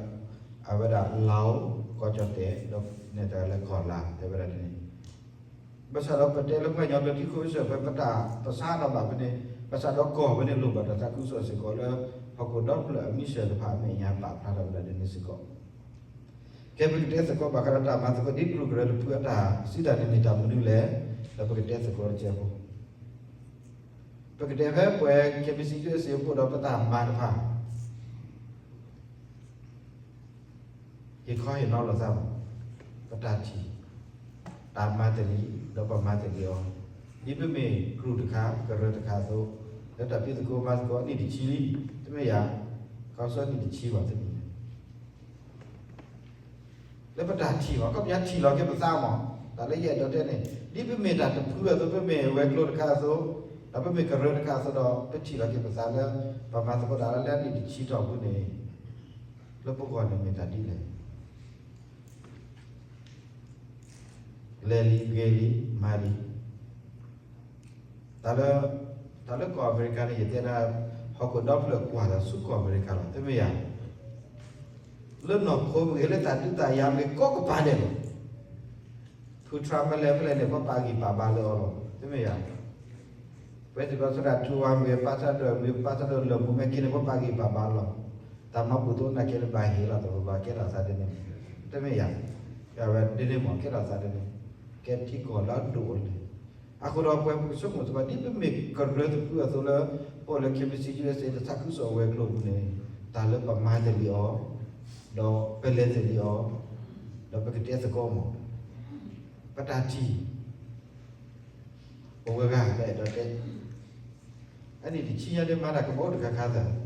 အဝဲဒၣ် Lao ကီၢ်ကၠီၣ်တဲၣ် ဒီးနဲၣ်တၢ်လၢကီၢ်လၤ တဲဝဲဒၣ်ဒ်န့ၣ် ဘၣ်ဆၣ်ဒီးပတဲလၢပှၤကညီဘျၢထံခဝ့ၡၢၣ် ပတၢ်ပဆါနီၤဘၣ်ဖဲန့ၣ် ဘၣ်ဆၣ်ဒီးကီၢ်ဖဲန့ၣ် လိၣ်ဘၣ်တၢ်သးခုကစီၣ်စ့ၢ်ကီးလၢ ဟီၣ်ခိၣ်ဒီဖျၢၣ်အ mission တဖၣ်အမဲာ်ညါပာ်ဖျါထီၣ်ဝဲဒၣ်ဒ်န့ၣ်စ့ၢ်ကီး ကဲပကတဲသကိးဘၣ်ဃးဒီးတၢ်မၤသကိးဒ်ကရူၢ်ကရၢတဖုအတၢ်စံးတၢ်န့ၣ်မ့ၢ်တၢ်မနုၤလဲၣ်, ဒီးပကတဲသကိးတကဲးဖိ ပကတဲဖဲပှၤ K B C U S A အပူၤဒီးပတၢ်မၤတဖၣ် ဟ့ၣ်ခီဟ့ၣ်နီၤလိာ်သးဘၣ်, ပတၢ်ထံၣ်, တၢ်မၤတလံၤ ဒီးပမၤတလံၤအီၤ, ဒ်ပမ့ၢ်ကရူၢ်တခါ ကရၢတခါအသိး, လၢတၢ်ဖံးသကိးမၤသကိးအနံၣ်တဆံလံ, တမ့ၢ်ယၤ, ခီဆၢနံၣ်တဆံဘၣ်တမ့ၢ် လၢပတၢ်ထံၣ်မး ခီပညီထံၣ်လီၤက့ၤပသးမး, တၢ်လၢယအဲၣ်ဒိးတဲန့ၣ် ဒ်ပမ့ၢ်တၢ်တဖုအသိး ပမ့ၢ်ဝဲၤကျိၤတခါအသိး, ဒီးပမ့ၢ်ကရၢတခါအသိးဒီး ပထံၣ်လီၤက့ၤပသးလၢ ပမၤသကိးတၢ်လၢလၢနံၣ်တဆံတီၢ်ပူၤန့ၣ် လၢပဂီၢ်န့ၣ်မ့ၢ်တၢ်ဒ်လဲၣ် လဲၤလံ ဂ့ၤလံ မၤလံ တၢ်လၢ တၢ်လၢကီၢ်အမဲရကၤန့ၣ် ယတဲဒၣ် ဟီၣ်ခိၣ်ဒီဖျၢၣ်ကွၢ်လၢဆူကီၢ်အမဲရကၤလီၤ တမ့ၢ်ယၤ, လၢနီၢ်ခိမ့ၢ်ဂ့ၤ လၢတၢ်ဒုးတၢ်ယၤမ့ၢ်ဂ့ၤ ကိးကပၤဒဲးလီၤ, ဖုထြၣ်မ့ၢ်လဲၤဖဲလဲၣ်န့ၣ် ပှၤပာ်ဂံၢ်ပာ်ဘါလၢအီၤလီၤ တမ့ၢ်ယၤ ပဝဲသ့ၣ်ဘၣ်သရၣ်ထူဝါမ့ၢ်ဂ့ၤ ပၢ်ဆၣ်ဒၢၣ်မ့ၢ်ဂ့ၤ ပၢ်ဆၣ်ဒၢၣ်လၢာ်မူမဲက့န့ၣ် ပှၤပာ်ဂံၢ်ပာ်ဘါလီၤ, တၢ်မၤဘူၣ်သိနာ်က့န့ၣ် ဘၣ်ဟ့ၣ်လီၤ တဘၣ်ကဲထီၣ်သးဒ်န့ၣ်, တမ့ၢ်ယၤ, ဝဲဒ်န့ၣ်မ့ၢ်ကဲထီၣ်သးဒ်န့ၣ်, ကဲထံကီၢ်လၢအဒိၣ်အလဲၢ်, အဃိဒီးပဝဲပကဆိကမိၣ်သပှၢ် ဒ်ပမ့ၢ်ကရၢတဖုအသိးလၢ ပအိၣ်လၢ K B C U S A တၢ်သးခုကစီၣ်ဝဲၤကျိၤပူၤန့ၣ် တၢ်လၢပမၤတလံၤအီၤ, ဒီးပလဲၤတလံၤအီၤ, ဒီးပကတဲသကိးမး, ပတၢ်ထံၣ် ပဝဲဂၤလၢအဲၣ်ဒိးတဲ, အနံၣ်တဆံညါဒ်မၤတၢ်ကဘီအိၣ်တခါခါသၢ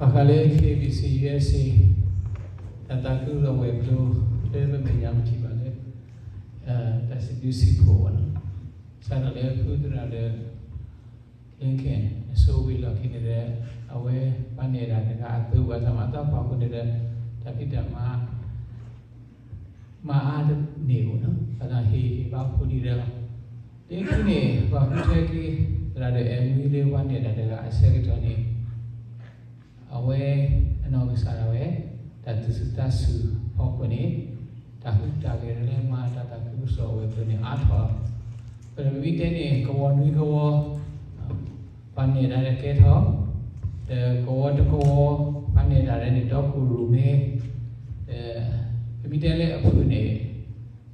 ဘၣ်ဃးလၢ K B C U S A တၢ်သးခုကစီၣ်ဝဲၤကျိၤ လၢပမဲာ်ညါပထံၣ်ဘၣ်လၢ တၢ်စံးဘျုးစံးဖှိၣ်ဘၣ်နီၤ, စးထီၣ်လၢဖုသရၣ်ဒီး လ့က့ၣ် အစိဝံၤလီၢ်ခံန့ၣ်ဒီး အဝဲပှၤနဲၣ်တၢ်တဂၤအသိး ပှၤတၢ်မၤသးပှၢ်ဃိန့ၣ်ဒီး တၢ်ဖံးတၢ်မၤ မၤအါတန့ၢ်ဘၣ်နီၤ, ဘၣ်သးဟ့ၣ်ဟ့ၣ်ဘၣ်ဖိဒံးဒီး လၢခံန့ၣ် ပှၤဃုထၢက့ၤ သရၣ်ဒီးအဲၣ်မူလၢပှၤနဲၣ်တၢ်တဂၤအဆၢကတီၢ်န့ၣ် အဝဲအနီၢ်ကစၢ်ဒၣ်ဝဲ တၢ်သူၣ်စူၤသးစူၤဖီခိၣ်န့ၣ် တၢ်ဟူးတၢ်ဂဲၤလၢမၤတၢ်သးခုကစီၣ်ဝဲၤကျိၤန့ၣ်အါထီၣ်, ပမ့ၢ်တဲန့ၣ် ကဝီၤနွံကဝီၤ ပှၤနဲၣ်တၢ်ဒီးကဲထီၣ်, ဒီးကဝီၤတကဝီၤ ပှၤနဲၣ်တၢ်ဒီးန့ၣ် ဒီကိၢ်ရိၣ်မဲ, ဒီးပမ့ၢ်တဲလၢအဖုၣ်န့ၣ်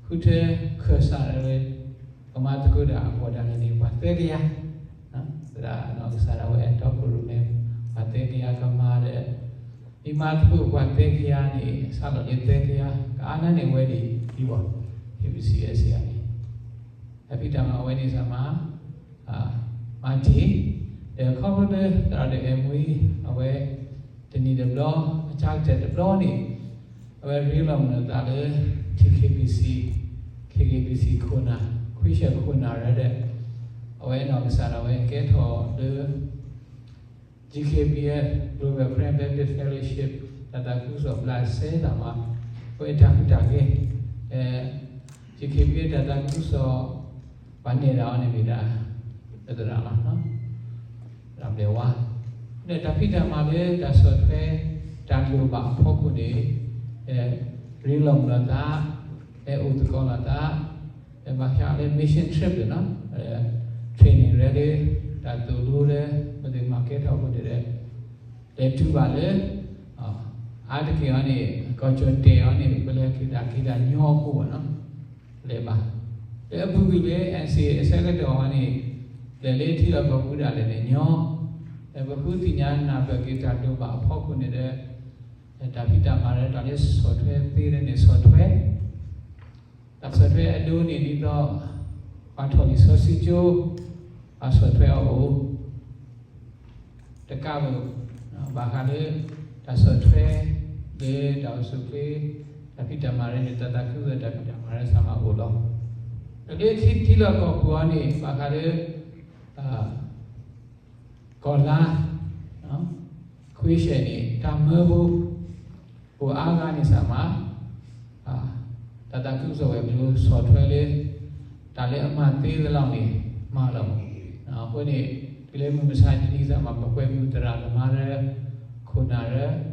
ဃုထၢခၢၣ်စးဒီး ကမၤသကိးတၢ်အဂီၢ်ဒၣ်လဲာ်န့ၣ် ပှၤသၢကယၤ, သရၣ်နီၢ်ကစၢ်ဒၣ်ဝဲ ဒီကိၢ်ရိၣ်မဲ ပှၤသၢကယၤကမၤဒီး မ့ၢ်မၤသကိးပှၤသၢကယၤန့ၣ် စးထီၣ်လၢသၢကယၤ ကအါန့ၢ်ဝဲဒၣ်ဒံးဘၣ်, ဟ့ၣ်ပစံးယဲစံးယၤန့ၣ် တၢ်ဖံးတၢ်မၤဝဲန့ၣ်စ့ၢ်မး မၤတ့ၢ်, ဒီးခီဖျိလၢသရၣ်ဒီးအဲၣ်မူ အဝဲ တနံၤတဘျီ အဆၢကတီၢ်တဘျီန့ၣ် အဝဲရ့လိာ်မုာ်လိာ်သးလၢ T K B C, K K B C ခိၣ်နၢ် ခွံဆၢခိၣ်နၢ်ရၢဒီး အဝဲနီၢ်ကစၢ်ဒၣ်ဝဲကဲထီၣ်လၢ G K B F, Global Karen Baptist Fellowship, ဒီး တၢ်သးခုကစီၣ်ဘျးစဲသးမး, ပအဲၣ်တၢ်ဟူးတၢ်ဂဲၤ, ယခ့ပှၤတၢ်သးခုကစီၣ် ပှၤနဲၣ်တၢ်အီၤန့ၣ်မ့ၢ်ဒၣ် သရၣ်လီၤ, သရၣ်ဘျဲၣ်ဝါ, ဒီးတၢ်ဖံးတၢ်မၤလၢတၢ်ဆီၣ်ထွဲ တၢ်လိၣ်ဘၣ်အဖီခိၣ်န့ၣ် ရ့လိာ်မုာ်လိာ်သး, ဟဲအိၣ်သကိးလိာ်သး, ဘၣ်ဃးလၢ mission trip န့ၣ်လီၤ, training လၢ တၢ်သိၣ်လိလၢ ပသ့ၣ်မၤကဲထီၣ်အဃိန့ၣ်ဒီး လဲၤတုၤဘၣ်လၢ အါတက့ၢ်အီၤန့ၣ် ကီၢ်ကၠီၣ်တဲၣ်အီၤန့ၣ် ပလဲၤက့ၤတၢ်က့ၤတၢ်ညီအဃိဘၣ်နီၤ, လဲၤဘၣ်, လၢအပူၤကွံာ်လၢ NCA အဆၢကတီၢ်အီၤန့ၣ် လဲၤလၢထံလီၢ်ကီၢ်ပူၤဒၣ်လဲာ်န့ၣ်ညီ, လၢပဃုသ့ၣ်ညါနၢ်ပၢၢ်က့ၤတၢ်လိၣ်ဘၣ်အဖီခိၣ်န့ၣ်ဒီး တၢ်ဖံးတၢ်မၤလၢတၢ်လၢဆီၣ်ထွဲသ့လၢန့ၣ်ဆီၣ်ထွဲ တၢ်ဆီၣ်ထွဲအဒိန့ၣ်ဒ်သိး ပှၤထီၣ်လံာ်စီဆှံကၠိ ပှၤဆီၣ်ထွဲအီၤအိၣ် တကးဘၣ် ဘၣ်ဃးလၢ တၢ်ဆီၣ်ထွဲ လၢတၢ်အိၣ်ဆူၣ်အိၣ်ချ့ တၢ်ဖံးတၢ်မၤလၢန့ၣ် တၢ်သးခုကစီၣ်တၢ်ဖံးတၢ်မၤလၢစးမးအိၣ်လီၤ. ဒီးလၢထံထံလီၢ်ကီၢ်ပူၤအီၤန့ၣ် ဘၣ်ဃးလၢ ကီၢ်လါ ခွ့ၡဲၣ်န့ၣ် တၢ်မၢဖိ အိၣ်အါဂၤန့ၣ်စးမး တၢ်သးခုကစီၣ်ဝဲၤကျိၤဆီၣ်ထွဲလၢ တၢ်လၢအမၤသ့သ့လီၤန့ၣ် မၤလီၤ. အဃိန့ၣ် တုၤလၢမုၢ်မဆါတနံၤစးမး ပကွဲမုာ်သရၣ်သမါလၢ ခိၣ်နၢ်ရၢ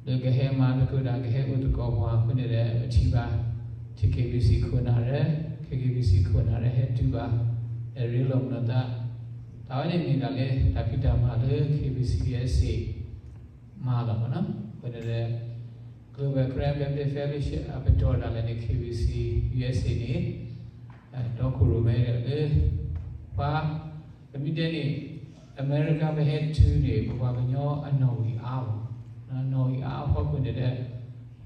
လၢကဟဲမၤသကိးတၢ် ကဟဲအိၣ်သကိးပှၤအဃိန့ၣ်ဒီး ပထံၣ်ဘၣ် ထံ KBC ခိၣ်နၢ်ရၢ KKBC ခိၣ်နၢ်ရၢဟဲတုၤဘၣ် ရ့လိာ်မုာ်လိာ်သး တၢ်ဝဲန့ၣ်မ့ၢ်ဒၣ်လၢ တၢ်ဖံးတၢ်မၤလၢ KBC USA မၤလီၤမးနီၤ. အဃိန့ၣ်ဒီး Global Karen Baptist Fellowship အပတီၢ်ဒၣ်လဲာ်န့ၣ် KBC USA န့ၣ် ဒီခိၣ်ရိၣ်မဲဒီးလၢ ပှၤ ပမ့ၢ်တဲန့ၣ် အမဲရကၤပဟဲတုၤန့ၣ် ပပှၤကညီအနီၣ်ဂံၢ်အါဘၣ်, နီၣ်ဂံၢ်အါအဖီခိၣ်န့ၣ်ဒီး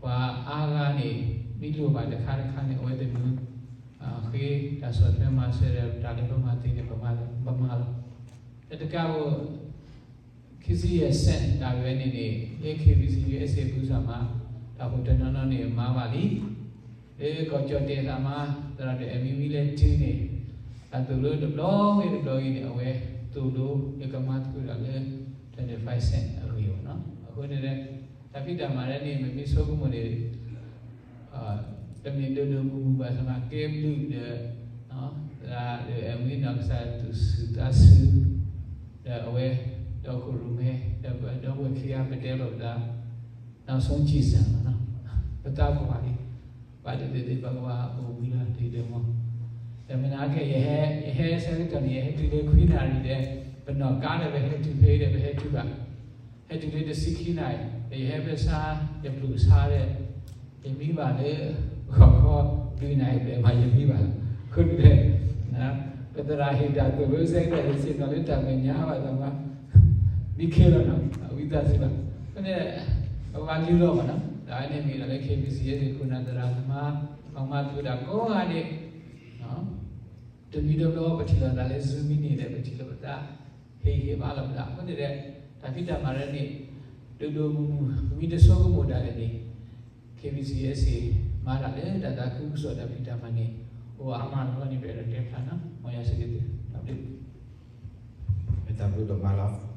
ပှၤအါဂၤန့ၣ် မ့ၢ်လိၣ်ဘၣ်တခါတခါန့ၣ် အဝဲသ့ၣ်မ့ၢ် ဃ့တၢ်ဆီၣ်ထွဲမၤစၢၤဒီး တၢ်လၢပမၤသ့န့ၣ် ပမၤလီၤ. တကးဘၣ် ခံဆံယဲၢ်စဲးဒၣ်ဝဲန့ၣ်န့ၣ် လၢ KBC USA ပူၤစးမး တၢ်အိၣ်ဖှိၣ်တနီၤနီၤန့ၣ် မၤဘၣ်လံ. လၢကီၢ်ကၠီၣ်တဲၣ်စးမး သရၣ်ဒိၣ်အဲၣ်မံဝံလဲၤတုၤန့ၣ် တၢ်သိၣ်လိတဘျီဂ့ၤတဘျီဂ့ၤန့ၣ် အဝဲသိၣ်လိလၢကမၤသကိးတၢ်လၢ twenty-five cent အဂ့ၢ်ဘၣ်နီၤ. အဃိန့ၣ်ဒီး တၢ်ဖံးတၢ်မၤလၢန့ၣ် မ့မ့ၢ်ဆိကမိၣ်န့ၣ် တမ့ၢ်ဒိၣ်ဒိၣ်မုၢ်မုၢ်ဘၣ် သနာ်က့ဘျုးဒီး သရၣ်ဒိၣ်အဲၣ်မံနီၢ်ကစၢ်သူၣ်ဆူၣ်သးဆူၣ် ဒီးအဝဲ ဒီခိၣ်ရိၣ်မဲ ဒီးပဒီပုၢ်ဝဲၢ်ခံဂၤပတဲလိာ်ပသး နောက်ဆုံးကြည့်စမ်း ပသးပှၢ်လံ ဘၣ်တသ့ၣ်သ့ၣ်ပကဘၣ်အိၣ်ဝံၤလီၤတံၢ်ဒီးမီၢ် ဒီးမနၤက့ ယဟဲ ယဟဲဆၢကတီၢ်န့ၣ် ယဟဲတုၤလၢခွံနၣ်ရံၣ်ဒီး ပနီၢ်ကါဒီးပဟဲတုၤဖဲအံၤဒီးပဟဲတုၤဘၣ် ဟဲတုၤလၢတဆံခံနၣ်ရံၣ် ဒီးယဟဲဖဲဆါ ယပျိာ်ဆါဒီး ယမံဘၣ်လၢ ဂီၤခီ လွံၢ်နၣ်ရံၣ်ဘျဲၣ်မး ယမံဘၣ်လီၤ. အဃိန့ၣ်ဒီး ပသရၣ်ဟ့ၣ်တၢ်သိၣ်လိဆၢကတီၢ် ယစံၣ်ညီၣ်လၢတၢ်မဲာ်ညါဘၣ်သးမး မံခ့လီၤနီၤ အဝံသးစူၤဘၣ်. အဃိန့ၣ် ပဘၣ်လုၢ်လီၤဘၣ်နီၤ တၢ်ဝဲန့ၣ်မ့ၢ်ဒၣ်လၢ KBC ယဲၢ်ခိၣ်နၢ်သရၣ်သမါ ပှၤမၤသကိးတၢ်ကိးဂၤဒဲး တမံၤတဘျီပထံၣ်လိာ်သးလၢ Zoom မံန့ၣ်ဒီး ပထံၣ်လိာ်ပသး ဟ့ၣ်ဂံၢ်ဟ့ၣ်ဘါလိာ်ပသး အဃိန့ၣ်ဒီး တၢ်ဖံးတၢ်မၤလၢန့ၣ် ဒိၣ်ဒိၣ်မုၢ်မုၢ် ပမ့ၢ်တဆိကမိၣ်ဒၣ်လဲာ်န့ၣ် KBC USA မၤတၢ်လၢတၢ်သးခုကစီၣ်တၢ်ဖံးတၢ်မၤန့ၣ် အိၣ်အါမးလီၤန့ၣ် ပအဲၣ်ဒိးတဲဖျါနီၤ မ်ယွၤဆိၣ်ဂ့ၤသု တၢ်ဘျုး မ့ၢ်တၢ်ဘျုးဒိၣ်မးလီၤ.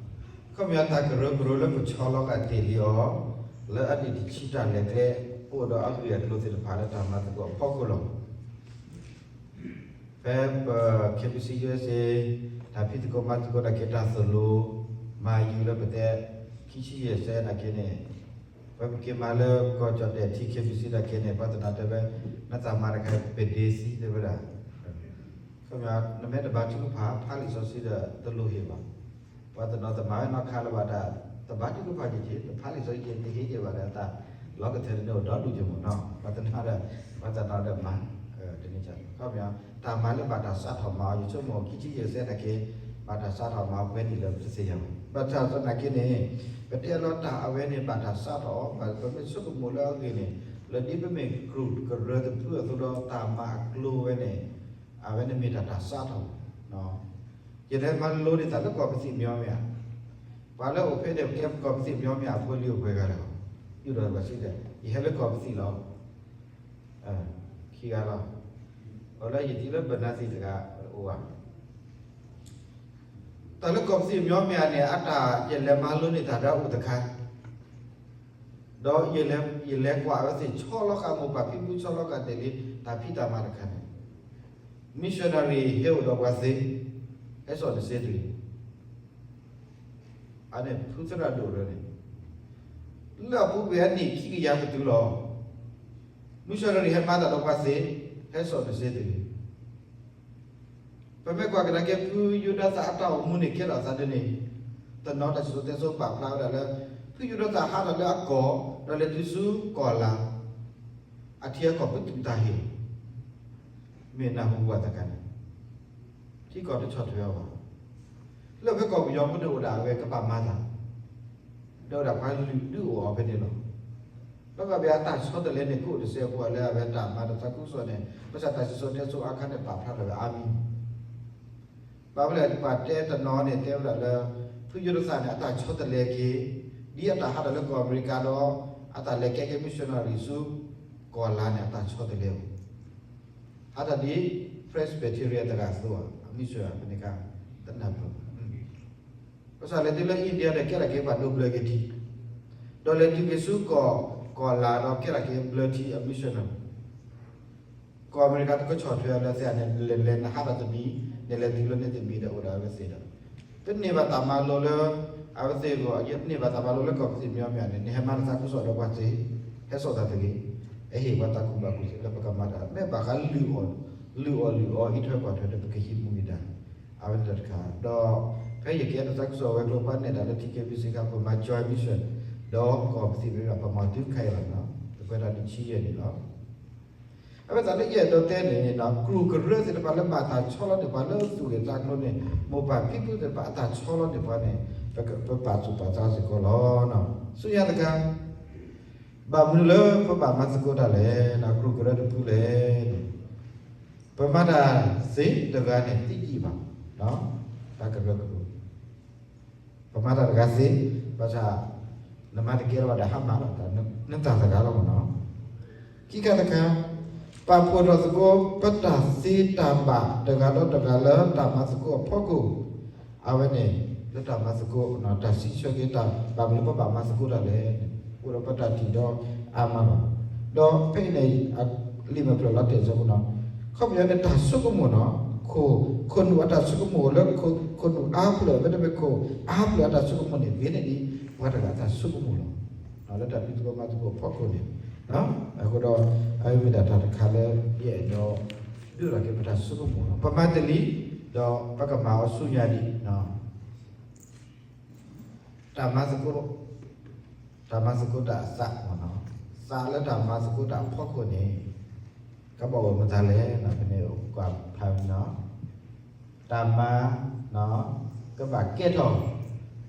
ခီပညီတၢ်ကရၢကရိလၢပဆီလီၤဂာ်တ့ၢ်လံအီၤ လၢအနံၣ်တဆံတၢ်လဲၤကျဲ အိၣ်ဒီးအဂ့ၢ်အကျိၤသ့ၣ်တဖၣ်လၢတၢ်မၤသကိးအဖီခိၣ်လီၤ. ဖဲပ KBC USA တၢ်ဖံးသကိးမၤသကိးနာ်က့ တၢ်သိၣ်လိ မၤယူၤလၢပတဲ ခံဆံယဲၢ်စဲးနာ်က့န့ၣ် ဖဲပက့ၤမၤလၢကီၢ်ကၠီၣ်တဲၣ်ထံ KBC နာ်က့န့ၣ် ပှၤတနီၤတဲဝဲ နတၢ်မၤတခါ ပဒ့သံတဲဝဲဒၣ် ခီပညီ နမ့ၢ်တဘါထုကဖၣ် ဖးလံာ်စီဆှံဒီး တလိၣ်ဟ့ၣ်ဘၣ်. ပှၤတနီၤတမၤဝဲနီတခါလၢၤဘၣ်ဒီး တဘါထုကဖၣ်က့ၤက့ၤ တဖးလံာ်စီဆှံက့ၤ တဟ့ၣ်က့ၤဘၣ်ဒီး တၢ်လီၤကထၢၣ်န့ၣ်အိၣ်ဒီဒူၣ်က့ၤမ့ၢ်နီၤ ပှၤတနီၤဒီး ပှၤတနီၤဒီးမၤ တန့ၢ်စ့ၢ် ခီပညီ တၢ်မၤလၢဘၣ်တၢ်စးထီၣ်မၤအီၤ ယဆိကမိၣ် ခံဆံယဲၢ်စဲးနာ်က့ ဘၣ်တၢ်စးထီၣ်မၤအီၤပှဲၤနံၣ်လၢပတသ့ၣ်ညါဘၣ်. ဘၣ်ဆၣ်သနာ်က့န့ၣ် ပတဲလီၤတၢ်အဝဲန့ၣ် ဘၣ်တၢ်စးထီၣ်အီၤ ပမ့ၢ်ဆိကမိၣ်လၢအဂ့ၢ်န့ၣ် လၢဒ်ပမ့ၢ်ကရူၢ်ကရၢတဖုအသိးဒီး တၢ်မၤအကျိၤဝဲန့ၣ် အဝဲန့ၣ်မ့ၢ်တၢ်တၢ်စးထီၣ် ယလဲၤမၤလိန့ၢ်သးလၢကီၢ်ပသံၣ်မျီမ့ၢ်ဧါ. ပှၤလၢအိၣ်ဖဲန့ၣ် ကဲကီၢ်ပသံၣ်မျီမ့ၢ်ဧါ ဖိလံၤအိၣ်ပှဲၤဂၤလဲၣ်. ယုၢ်ဒီးပှၤစံးဒီး ယဟဲလၢကီၢ်ပသံၣ်လီၤ. ခံဂၤလီၤ. အလၢယထံၣ်လၢဘၢၣ်နါသံၣ်တဂၤ အိၣ်ဧါ. တၢ်လၢကီၢ်ပသံၣ်မျီမ့ၢ်ဧါန့ၣ် အတၢ်ယလဲၤမၤလိန့ၢ်တၢ်ဒီးအိၣ်တခါ ဒီးယလဲၤကွၢ်အဝဲသ့ၣ်ဆီလီၤဃာ်မိၢ်ပၢ်ဖံဖု ဆီလီၤဃာ်တ့ၢ်လံတၢ်ဖံးတၢ်မၤတခါန့ၣ်, missionary ဟဲအိၣ်ဒီးပှၤသ့, ဟဲစိာ်နစ့တဂ့ၤ. အန့ၣ်ဖုသရၣ်ဒိၣ်ဒီးန့ၣ်, လၢအပူၤကွံာ်အနံၣ်ခံကယၤကတုၤလီၤ, missionary ဟဲမၤတၢ်ဒီးပှၤသ့, ဟဲစိာ်နစ့တဂ့ၤ. ပမ့ၢ်ကွၢ်ကဒါက့ၤ ဖုယိၤဒၣ်သၣ်အတၢ်အိၣ်မူန့ၣ် ကဲထီၣ်အသးဒ်န့ၣ်, တနီၤတၢ်စံၣ်စိၤတဲစိၤပာ်ဖျါဝဲဒၣ်လၢ ဖုယိၤဒၣ်သၣ်ဟးထီၣ်လၢအကီၢ် ဒီးလဲၤတုၤဆူကီၢ်လၤ, အထံအကီၢ်ပတုာ်တၢ်ဟ့ၣ်, မ့ၢ်နၢ်ဟူဝဲတခါန့ၣ်, ထံကီၢ်တဆီၣ်ထွဲအီၤဘၣ်. လၢဖဲကီၢ်ပယီၤဖိန့ၣ်အိၣ်ဒၣ်အဝဲကဘၣ်မၤတၢ်, ဒီးဝဲဒၣ်ပှၤလုၢ်ဒုးအိၣ်အီၤဖဲန့ၣ်လီၤ. လီၤဂာ်ဘၣ်အတၢ်ဆီတလဲန့ၣ် ကအိၣ်တစဲးဖိလၢအဝဲတၢ်မၤတၢ်သးခုကစီၣ်န့ၣ် ဘၣ်ဆၣ်တၢ်စံၣ်စိၤတဲစိၤအခါန့ၣ် ပာ်ဖျါထီၣ်ဝဲအါမံၤ, ဘၣ်မနုၤလဲၣ် ပှၤတဲတနီၤန့ၣ် တဲဝဲဒၣ်လၢ ဖုယိၤဒၣ်သၣ်န့ၣ် အတၢ်ဆီတလဲက့ၤ ဒ်အတၢ်ဟးထီၣ်လၢကီၢ်အမဲရကၤဒီး အတၢ်လဲၤကဲက့ၤ missionary ဆူ ကီၢ်လၤန့ၣ် အတၢ်ဆီတလဲအိၣ်, ဟးထီၣ်ဒ် Presbyterian တဂၤအသိးဧါ, အ missionary ဖဲန့ၣ်အခါ တနၢ်ပၢၢ် ဘၣ်ဆၣ်လဲၤတုၤလၢ India ဒီး ကဲထီၣ်က့ၤပှၤဒိးဘျၢက့ၤထံ, ဒီးလဲၤတုၤက့ၤဆူကီၢ် ကီၢ်လၤဒီး ကဲထီၣ်က့ၤဘျၢထံအ missionary, ကီၢ်အမဲရကၤတကဆီၣ်ထွဲအီၤလၢသ့ၣ်န့ၣ် လဲၤလဲၤနဟးထီၣ်တမံၤ, နလဲၤတုၤလၢန့ၣ်တမံၤဒီးအိၣ်ဒီးအဝဲသ့ၣ်ဒီး တန့ၢ်ဘၣ်တၢ်မၤလိလၢ အဝဲသ့ၣ်အဂီၢ် ယတန့ၢ်ဘၣ်တၢ်မၤလိလၢကီၢ်ပသ့ၣ်မံၤမံၤန့ၣ် နဟဲမၤတၢ်သးခုကစီၣ်ဒီးပှၤသ့, ဟဲစိာ်တၢ်တဂ့ၤ, ဟဲဟ့ၣ်ပှၤတၢ်ကူၣ်ဘၣ်ကူၣ်သ့လၢပကမၤတၢ် မ့ၢ်ဘၣ်ဃးလုၢ်အီၣ်လုၢ်အီၣ် အံးထွဲကွၢ်ထွဲဒီး ပကဟံးမူဒါ အဝဲန့ၣ်တခါ, ဒီးဖဲယကဲတၢ်သးခုကစီၣ်ဝဲၤကျိၤ ပှၤနဲၣ်တၢ်လၢ TKBC အခါ ပမၤ joint mission ဒီးကီၢ်ပသ့ၣ်မံၤမံၤ ပမၤတုၤခဲအံၤလီၤ, တပှဲၤဒၣ်နံၣ်ဆံယဲၢ်န့ၣ်လီၤ. အဝဲသ့ၣ်လၢယအဲၣ်ဒိးတဲန့ၣ် ကရူၢ်ကရၢသ့ၣ်တဖၣ်လၢဘၣ်တၢ်ဆီလီၤန့ၢ်ပှၤလၢသူၣ်ဂ့ၢ်သးကျိၤန့ၣ် မိၢ်ပၢ်ဖံဖုသ့ၣ်တဖၣ်အတၢ်ဆီလီၤန့ၢ်ပှၤန့ၣ် ပပာ်သူၣ်ပာ်သးစ့ၢ်ကီးလီၤ. ဆူညါတခါ ဘၣ်မနုၤလၢပဘၣ်မၤသကိးတၢ်လဲၣ်, ကရူၢ်ကရၢတဖုလဲၣ်န့ၣ်, ပမၤတၢ်သ့တဂၤန့ၣ် သ့ယံာ်ဘၣ်, တၢ်ကရၢကရိ ပမၤတၢ်တဂၤသ့, ဘၣ်ဆၣ် နမၤတကဲလၢၤဘၣ်ဒီးဟါမၢ်လီၤ, နတၢ်တဂၤလီၤမ့ၢ်နီၤ. ခံခါတခါ, ပာ်ဖှိၣ်ထီၣ်သကိး ပတၢ်သ့တၢ်ဘၣ်တဂၤဒီးတဂၤလၢတၢ်မၤသကိးအဖီခိၣ်, အဝဲန့ၣ် လၢတၢ်မၤသကိး တၢ်စံးဆၢက့ၤတၢ် ဘၣ်မနုၤလၢပဘၣ်မၤသကိးတၢ်လဲၣ်န့ၣ် အိၣ်ဒီးပတၢ်ထံၣ်ဒီးအါမးလီၤ. ဒီးဖဲအံၤန့ၣ် လံာ်မဲာ်ဖျၢၣ်လီၤတဲာ်ဆၢဖိနီၤ, ခီပညီန့ၣ် တၢ်ဆိကမိၣ်နီၤ, ခိၣ်နူာ်အတၢ်ဆိကမိၣ်လၢ ခိၣ်နူာ်အါဖျၢၣ် မ့တမ့ၢ်ခိၣ်အါဖျၢၣ်အတၢ်ဆိကမိၣ်န့ၣ် ဂ့ၤန့ၢ်ဒံးပှၤတဂၤအတၢ်ဆိကမိၣ်လီၤ. လၢတၢ်ဖံးသကိးမၤသကိးအဖီခိၣ်န့ၣ်, အဃိဒီး အဝဲမ့ၢ်ဒၣ်တၢ်တခါလၢ ယအဲၣ်ဒိး ဒုးအိၣ်ထီၣ်က့ၤပတၢ်ဆိကမိၣ်လီၤ. ပမၤတ့ၢ်လံ, ဒီးပကမၤအီၤဆူညါဒံး တၢ်မၤသကိး, တၢ်မၤသကိးတၢ်အသး, သးလၢတၢ်မၤသကိးတၢ်အဖီခိၣ်န့ၣ် ကဘၣ်အိၣ်မတၤလဲၣ်, ဖဲန့ၣ်ကွၢ်ဖးဝဲနီၤ, တၢ်မၤ ကဘၣ်ကဲထီၣ်,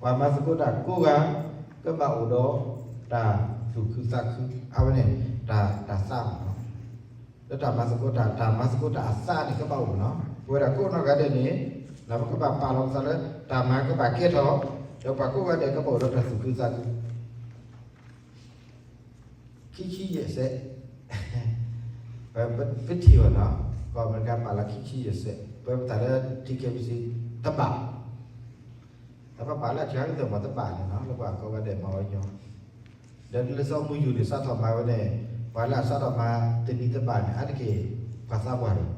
ပှၤမၤသကိးတၢ်ကိးဂၤ ကဘၣ်အိၣ်ဒီးတၢ်သူၣ်ခုသးခု, အဝဲန့ၣ် တၢ်သးမ့ၢ်နီၤ. လၢတၢ်မၤသကိးတၢ်, တၢ်မၤသကိးတၢ်အသးန့ၣ် ကဘၣ်အိၣ်နီၤ. ပဝဲဒၣ်ကိးနီၢ်ဂၤဒဲးန့ၣ် ပကဘၣ်ပာ်လီၤပသးလၢ တၢ်မၤကဘၣ်ကဲထီၣ်, ဒီးပှၤကိးဂၤဒဲးကဘၣ်အိၣ်ဒီးတၢ်သူၣ်ခုသးခု ခံဆံယဲၢ်စဲး, ပထံၣ်ဘၣ်နီၤ, ကီၢ်အမဲရကၤပာ်လီၤခံဆံယဲၢ်စဲး, ပဝဲပသးလၢ ထံကဲဘံစံ တဘၣ်, တဘၣ်ပာ်လၢအထံအကသၢၣ်မးတဘၣ်န့ၣ်နီၤ, လၢပှၤကိးဂၤဒဲးမၤဝဲညီ, ဒီးလၢစီၤမူယူၤန့ၣ် စးထီၣ်မၤဝဲန့ၣ်, ပှၤလၢအစးထီၣ်မၤတနံၤတဘၣ်န့ၣ် အါတက့ၢ် ပှၤသးပှၢ်ဒီး,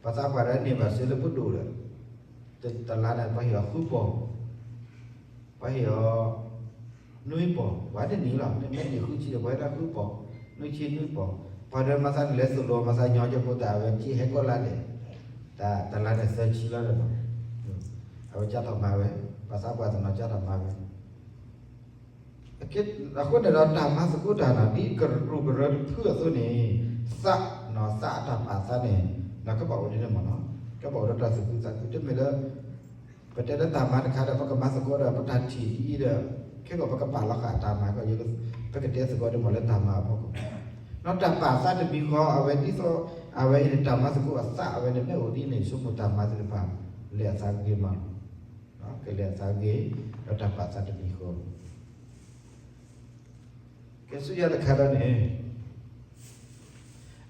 ပှၤသးပှၢ်ဒီးန့ၢ်ဘၣ်စ့လၢပဒိၣ်ဒီး, တလါန့ၣ် ပှၤဟ့ၣ်အီၤဃုပီၢ် ပှၤဟ့ၣ်အီၤ နွံပီၢ်, ပှၤတနံၤလီၤ, မ့ၢ်န့ၢ်ဃုဆံဒီး ပှၤဟ့ၣ်တၢ်ဃုပီၢ်, နွံဆံနွံပီၢ်, ပှၤဒီးမၤသးန့ၣ် လဲၤသိၣ်လိမၤသးညီကၠိဖိတၢ် အဝဲက့ဟဲကိးလါဒဲး, တလါန့ၣ်သၢဆံလီၤဒီး, အဝဲကၢ်ထီၣ်မၤဝဲ, ပှၤသးပှၢ်တနီၤကၢ်ထီၣ်မၤဝဲ အဃိန့ၣ်ဒီး တၢ်မၤသကိးတၢ်နီၤ ဒ်ကရူၢ်ကရၢတဖုအသိးန့ၣ်, သး, သးအတၢ်ပာ်သးန့ၣ်, ကဘၣ်အိၣ်ဒ်န့ၣ်မ့ၢ်နီၤ, ကဘၣ်အိၣ်ဒီးတၢ်သူၣ်ခုသးခု တမ့ၢ်လၢ ပတဲလၢတၢ်မၤတခါဒီး ပကမၤသကိးဒီး ပတၢ်ထံၣ်ဒ်အံၤဒီး, ခဲကီးပကပာ်လီၤဃာ်အတၢ်မၤကီး ပကတဲသကိးဒ်မ့ၢ်လၢတၢ်မၤအဖီခိၣ်, ဒီးတၢ်ပာ်သးတမံၤဃီ အဝဲဒ်သိး အဝဲအံၤန့ၣ် တၢ်မၤသကိးအသးအဝဲန့ၣ် မ့ၢ်အိၣ်ဒ်န့ၣ် ဆိကမိၣ်တၢ်မၤသ့ၣ်တဖၣ် လဲၤအသးဂ့ၤမးလီၤ. ကလဲၤအသးဂ့ၤ, ဒီးတၢ်ပာ်သးတမံၤဃီ, ကဲဆူညါတခါဒီးန့ၣ်,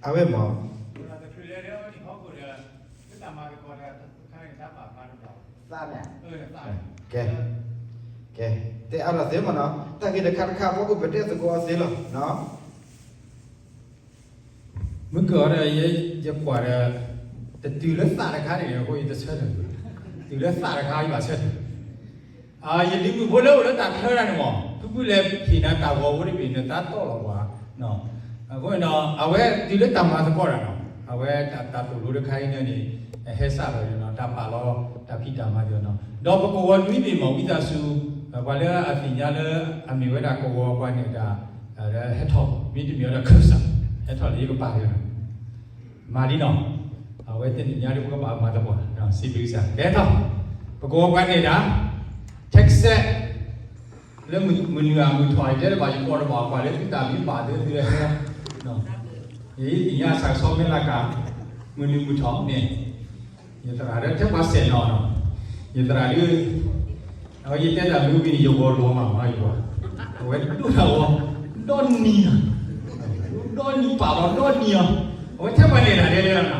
အဝဲမ့ၢ် သးန့ၣ်, ကဲ, ကဲ, တဲအါထီၣ်သ့မ့ၢ်နီၤ, တၢ်ဂ့ၢ်တခါတခါအဖီခိၣ် ပတဲသကိးအီၤသ့လီၤ. မုၢ်ကီၢ်ဒီး ယကွၢ်ဒီး တတုၤလၢသးတခါန့ၣ် အဃိယတဆၢထၢၣ်, တုၤလၢသးတခါယဘၣ်ဆၢထၢၣ်. ယလံၤမုၣ်ဖိလၢအိၣ်လၢတၢ်ချၢတၢ်န့ၣ်မ့ၢ် ဖုဖုလဲၤဟ့ၣ်နၤတၢ်ဂီၤဖိတဘ့ၣ် နသးတီၣ်လီၤပှၤ. အဃိန့ၣ်ဒီး အဝဲတုၤလၢတၢ်မၤသကိးတၢ်နီၤ, အဝဲတၢ်သိၣ်လိတခါအံၤန့ၣ် ဟဲစးထီၣ်န့ၣ်နီၤ, တၢ်ပာ်လီၤတၢ်ဖံးတၢ်မၤသ့ၣ်နီၤ, ဒီးပကဝီၤနွံဘ့ၣ်မ့ၢ် ဝံသးစူၤ ပှၤလၢအသ့ၣ်ညါလၢအမ့ၢ်ဝဲဒၣ်ကဝီၤပှၤန့ၣ်တၢ် ဟဲထီၣ်, မ့တမ့ၢ်ဝဲဒၣ်ခၢၣ်စး ဟဲထီၣ်လၢယကပၤန့ၣ် မၤလံနီၤ, အဝဲသ့ၣ်ညါလၢပကဘၣ်မၤသကိး စံးဘျုးကစၢ် ကဲထီၣ်, ပကဝီၤပှၤန့ၣ်တၢ် Texas လၢမုၢ်နုာ်အမုၢ်ထီၣ်အံၤ တဲတဘၣ်ယကိးတဘၣ် ပှၤလၢသုတၢ်မ့ၢ်ဘၣ်သ့သုလဲၤဟဲ, ယသ့ၣ်ညါစးဆီမ့ၢ်လၢက မုၢ်နုာ်မုၢ်ထီၣ်န့ၣ် ယသရၣ်ဒီးထဲပှၤစဲးနီၤနီၤ, ယသရၣ်ဒုး အဝဲယတဲတၢ်မ့ၢ်ဝံၤန့ၣ် ယဂီၤလီၤမးမးယဂီၤ, အဝဲဒိၣ်တၢ်ဂီၤ ဒီနံၤနီၤ, ဒီနံၤပာ်လီၤဒီနံၤအီၤ, အဝဲထဲပှၤန့ၣ်တၢ်ဒဲဒဲလီၤနီ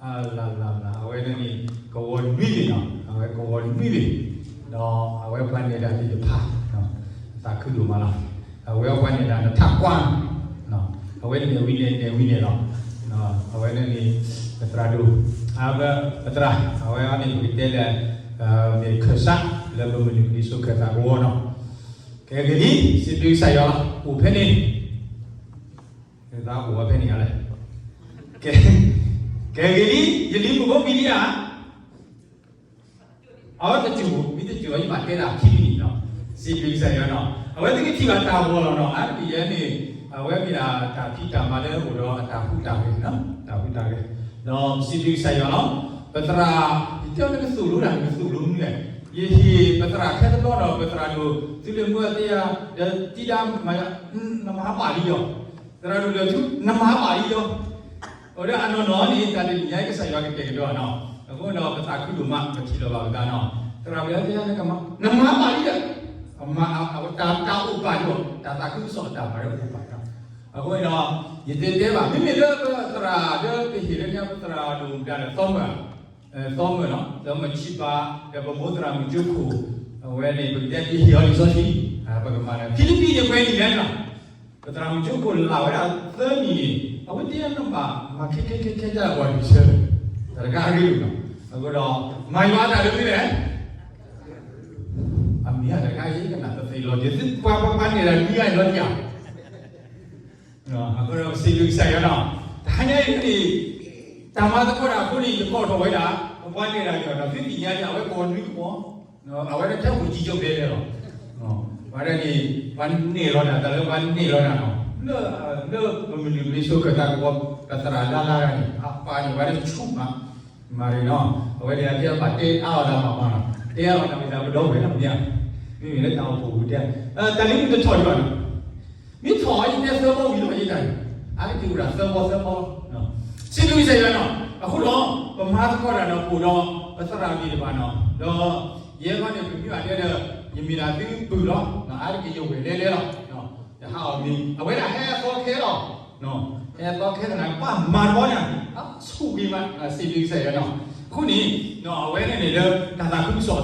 ၤ, လၢ်လၢ်လၢ် အဝဲန့ၣ်န့ၣ် ကဝီၤနွံဘ့ၣ်နီၤ, အဝဲကဝီၤနွံဘ့ၣ်, ဒီးအဝဲပှၤနဲၣ်တၢ်သ့ၣ်တဖၣ် သးခုဒိၣ်မးလီၤ, အဝဲပှၤနဲၣ်တၢ်နထးကွၢ် အဝဲနဲၣ်ဝံၤန့ၣ် နဲၣ်ဝံၤန့ၣ်လီၤ, အဝဲန့ၣ်န့ၣ် ပသရၣ်ဒိၣ် အဝဲ ပသရၣ် အဝဲအံၤန့ၣ် ပကတဲလၢ မ့ၢ်ခၢၣ်စး လၢပမုၢ်နုာ်ကလံၤစိးခၢၣ်သးကဝီၤနီၤ, ကဲဂ့ၤလံ စံးဘျုးကစၢ်ယွၤလီၤ, အိၣ်ဖဲန့ၣ် သးအိၣ်ဝဲဖဲန့ၣ်ဧါလဲၣ်, ကဲ ကဲဂ့ၤလံ ယလံၤမုၣ်ဖိမံၤလံဧါ အဝဲတစိၢ် မ့ၢ်တစိၢ်အီၤ ယဘၣ်တဲဒၣ်ခံမံးနံးနီၤ, စံးဘျုးကစၢ်ယွၤနီၤ, အဝဲသ့ၣ်ကထံၣ်ဘၣ်တၢ်ဂီၤလီၤနီၤ, အါတက့ၢ်ယဲန့ၣ် အဝဲမ့ၢ်ဒၣ်တၢ်ဖံးတၢ်မၤလၢအိၣ်ဒီးအတၢ်ဟူးတၢ်ဂဲၤနီၤ, တၢ်ဟူးတၢ်ဂဲၤ, ဒီးစံးဘျုးကစၢ်ယွၤနီၤ, ပသရၣ် ယတဲအီၤနကသိၣ်လိတၢ် နကသိၣ်လိမနုၤလဲၣ်, ယဟ့ၣ်ပသရၣ်ထဲတဘျီဒီး ပသရၣ်ဒိၣ် သုလၢမုၢ်အသ့ယၤ ဒီးတံၤဒါမၤယၤ နမၤဘၣ်လံယီၤ သရၣ်ဒိၣ်လၢာ်ထူ နမၤဘၣ်လံယီၤ, အဝဲဒၣ်အနီၢ်နီၢ်န့ၣ် တၢ်တနံၤညါကစၢ်ယွၤကတဲာ်ကတီၤနီၤ, အဃိဒီးပသးခုဒိၣ်မး ပထံၣ်လိာ်ဘၣ်ပသးနီၤ, သရၣ်ဒိၣ်လၢာ်ထူ နမၤဘၣ်လံဒီး, အမၤအတၢ်တၢ်အိၣ်ပာ်လံအီၤ, တၢ်သးခုကစီၣ်အတၢ်မၤလၢအိၣ်ပာ်နီၤ, အဃိန့ၣ်ဒီး ယတဲတဲဘၣ် မ့မ့ၢ်လၢပသရၣ်လၢပဟ့ၣ်လၢညါပသရၣ်ဒိၣ်မတၤဒီးသီမၢၢ် သီမၢၢ်နီၤ, သီမၢၢ်ဆံးပၤ ဒီးပမိၢ်သရၣ်မုၣ်ကၠိခိၣ်, အဝဲန့ၣ် ပကတဲဒ်ဟ့ၣ်အီၤလံာ်စီဆှံ, ပကမၤလၢ ဖံလံးပံးန့ၣ်ပှဲၤနံၣ်လဲၣ်နီၤ, ပသရၣ်မုၣ်ကၠိခိၣ်လၢ်ဝဲဒၣ်သၢနံၣ်န့ၣ် အဝဲတဲနဘၣ်မၤခဲခဲခဲခဲတၢ်ပှၤဒုးဆၢ, တၢ်တခါအဂ့ၢ်ဒိၣ်နီၤ, အဃိဒီး မၤယွၤတၢ်ဒ်မ့ၢ်လဲၣ်, အမ့ၢ်တၢ်တခါအံၤကနၣ်တသ့လီၤ, ဒ်သိးပှၤပှၤပှၤန့ၣ်ဒီးနွံဂၤလီၤတံၢ်ဧါ အဃိဒီးစံးဘျုးကစၢ်ယွၤနီၤ, တဟါညါအံၤန့ၣ် တၢ်မၤသကိးတၢ်အဃိန့ၣ် ယကိးထီၣ်ဝဲဒၣ် ပပှၤနဲၣ်တၢ်ယီၤဒီး သုသ့ၣ်ညါဒ်အဝဲကိးနွံကပီၤ, အဝဲဒၣ်ထဲအိၣ်ကံကၠိဘဲလဲၣ်လီၤ, ပှၤဒၣ်န့ၣ် ပှၤနဲၣ်လီၤတၢ် တၢ်လၢပှၤနဲၣ်လီၤတၢ်နီၤ, လၢ လၢပမုၢ်နုာ်ကလံၤစိးခၢၣ်သးကဝီၤ ပသရၣ်လၢ်လၢ်န့ၣ် အပာ်န့ၣ် ပှၤဒၣ်ဆူၣ်မး မၤရ့နီၤ, အဝဲဒၣ်ကဲဘၣ်တဲအါအီၤတၢ်မၤမၤနီၤ, တဲအါအီၤတၢ်မ့ၢ်သးပဒီပုၢ်ဝဲၢ်လီၤမ့ၢ်ဧါ, မ့မ့ၢ်လၢတၢ်အိၣ်ဖှိၣ်ပူၤတဲ, တၢ်လၢမ့ၢ်တထီၣ်ဒံးဘၣ်နီၤ, မ့ၢ်ထီၣ်အီၤယတဲသၢဘီဝံၤလီၤယတၢ်န့ၣ်, အါတက့ၢ်အိၣ်ဒၣ်သၢဘီသၢဘီလီၤ, စံးဘျုးကစၢ်ယွၤနီၤ, အဃိဒီး ပမၤသကိးတၢ်ဒီးအိၣ်ဒီး ပသရၣ်မ့ၢ်တဘၣ်နီၤ, ဒီး ယဲဘီန့ၣ် ပမ့ၢ်ဘၣ်တဲဒီး ယမ့ၢ်ဒၣ်သုပုၢ်လီၤ, အါတက့ၢ်ယဝဲၢ်လဲၤလဲၤလီၤ ယဟးအီၤမ့ၢ် အဝဲဒၣ်ဟဲအသီခဲလီၤ, ဟဲအသီခဲလၢာ်န့ၣ် ပှၤမၤတဘီန့ၣ် အဆူၣ်ဂ့ၤမး စံးဘျုးကစၢ်ယွၤနီၤ, အဃိန့ၣ် အဝဲန့ၣ်န့ၣ်လၢ တၢ်သးခုကစီၣ်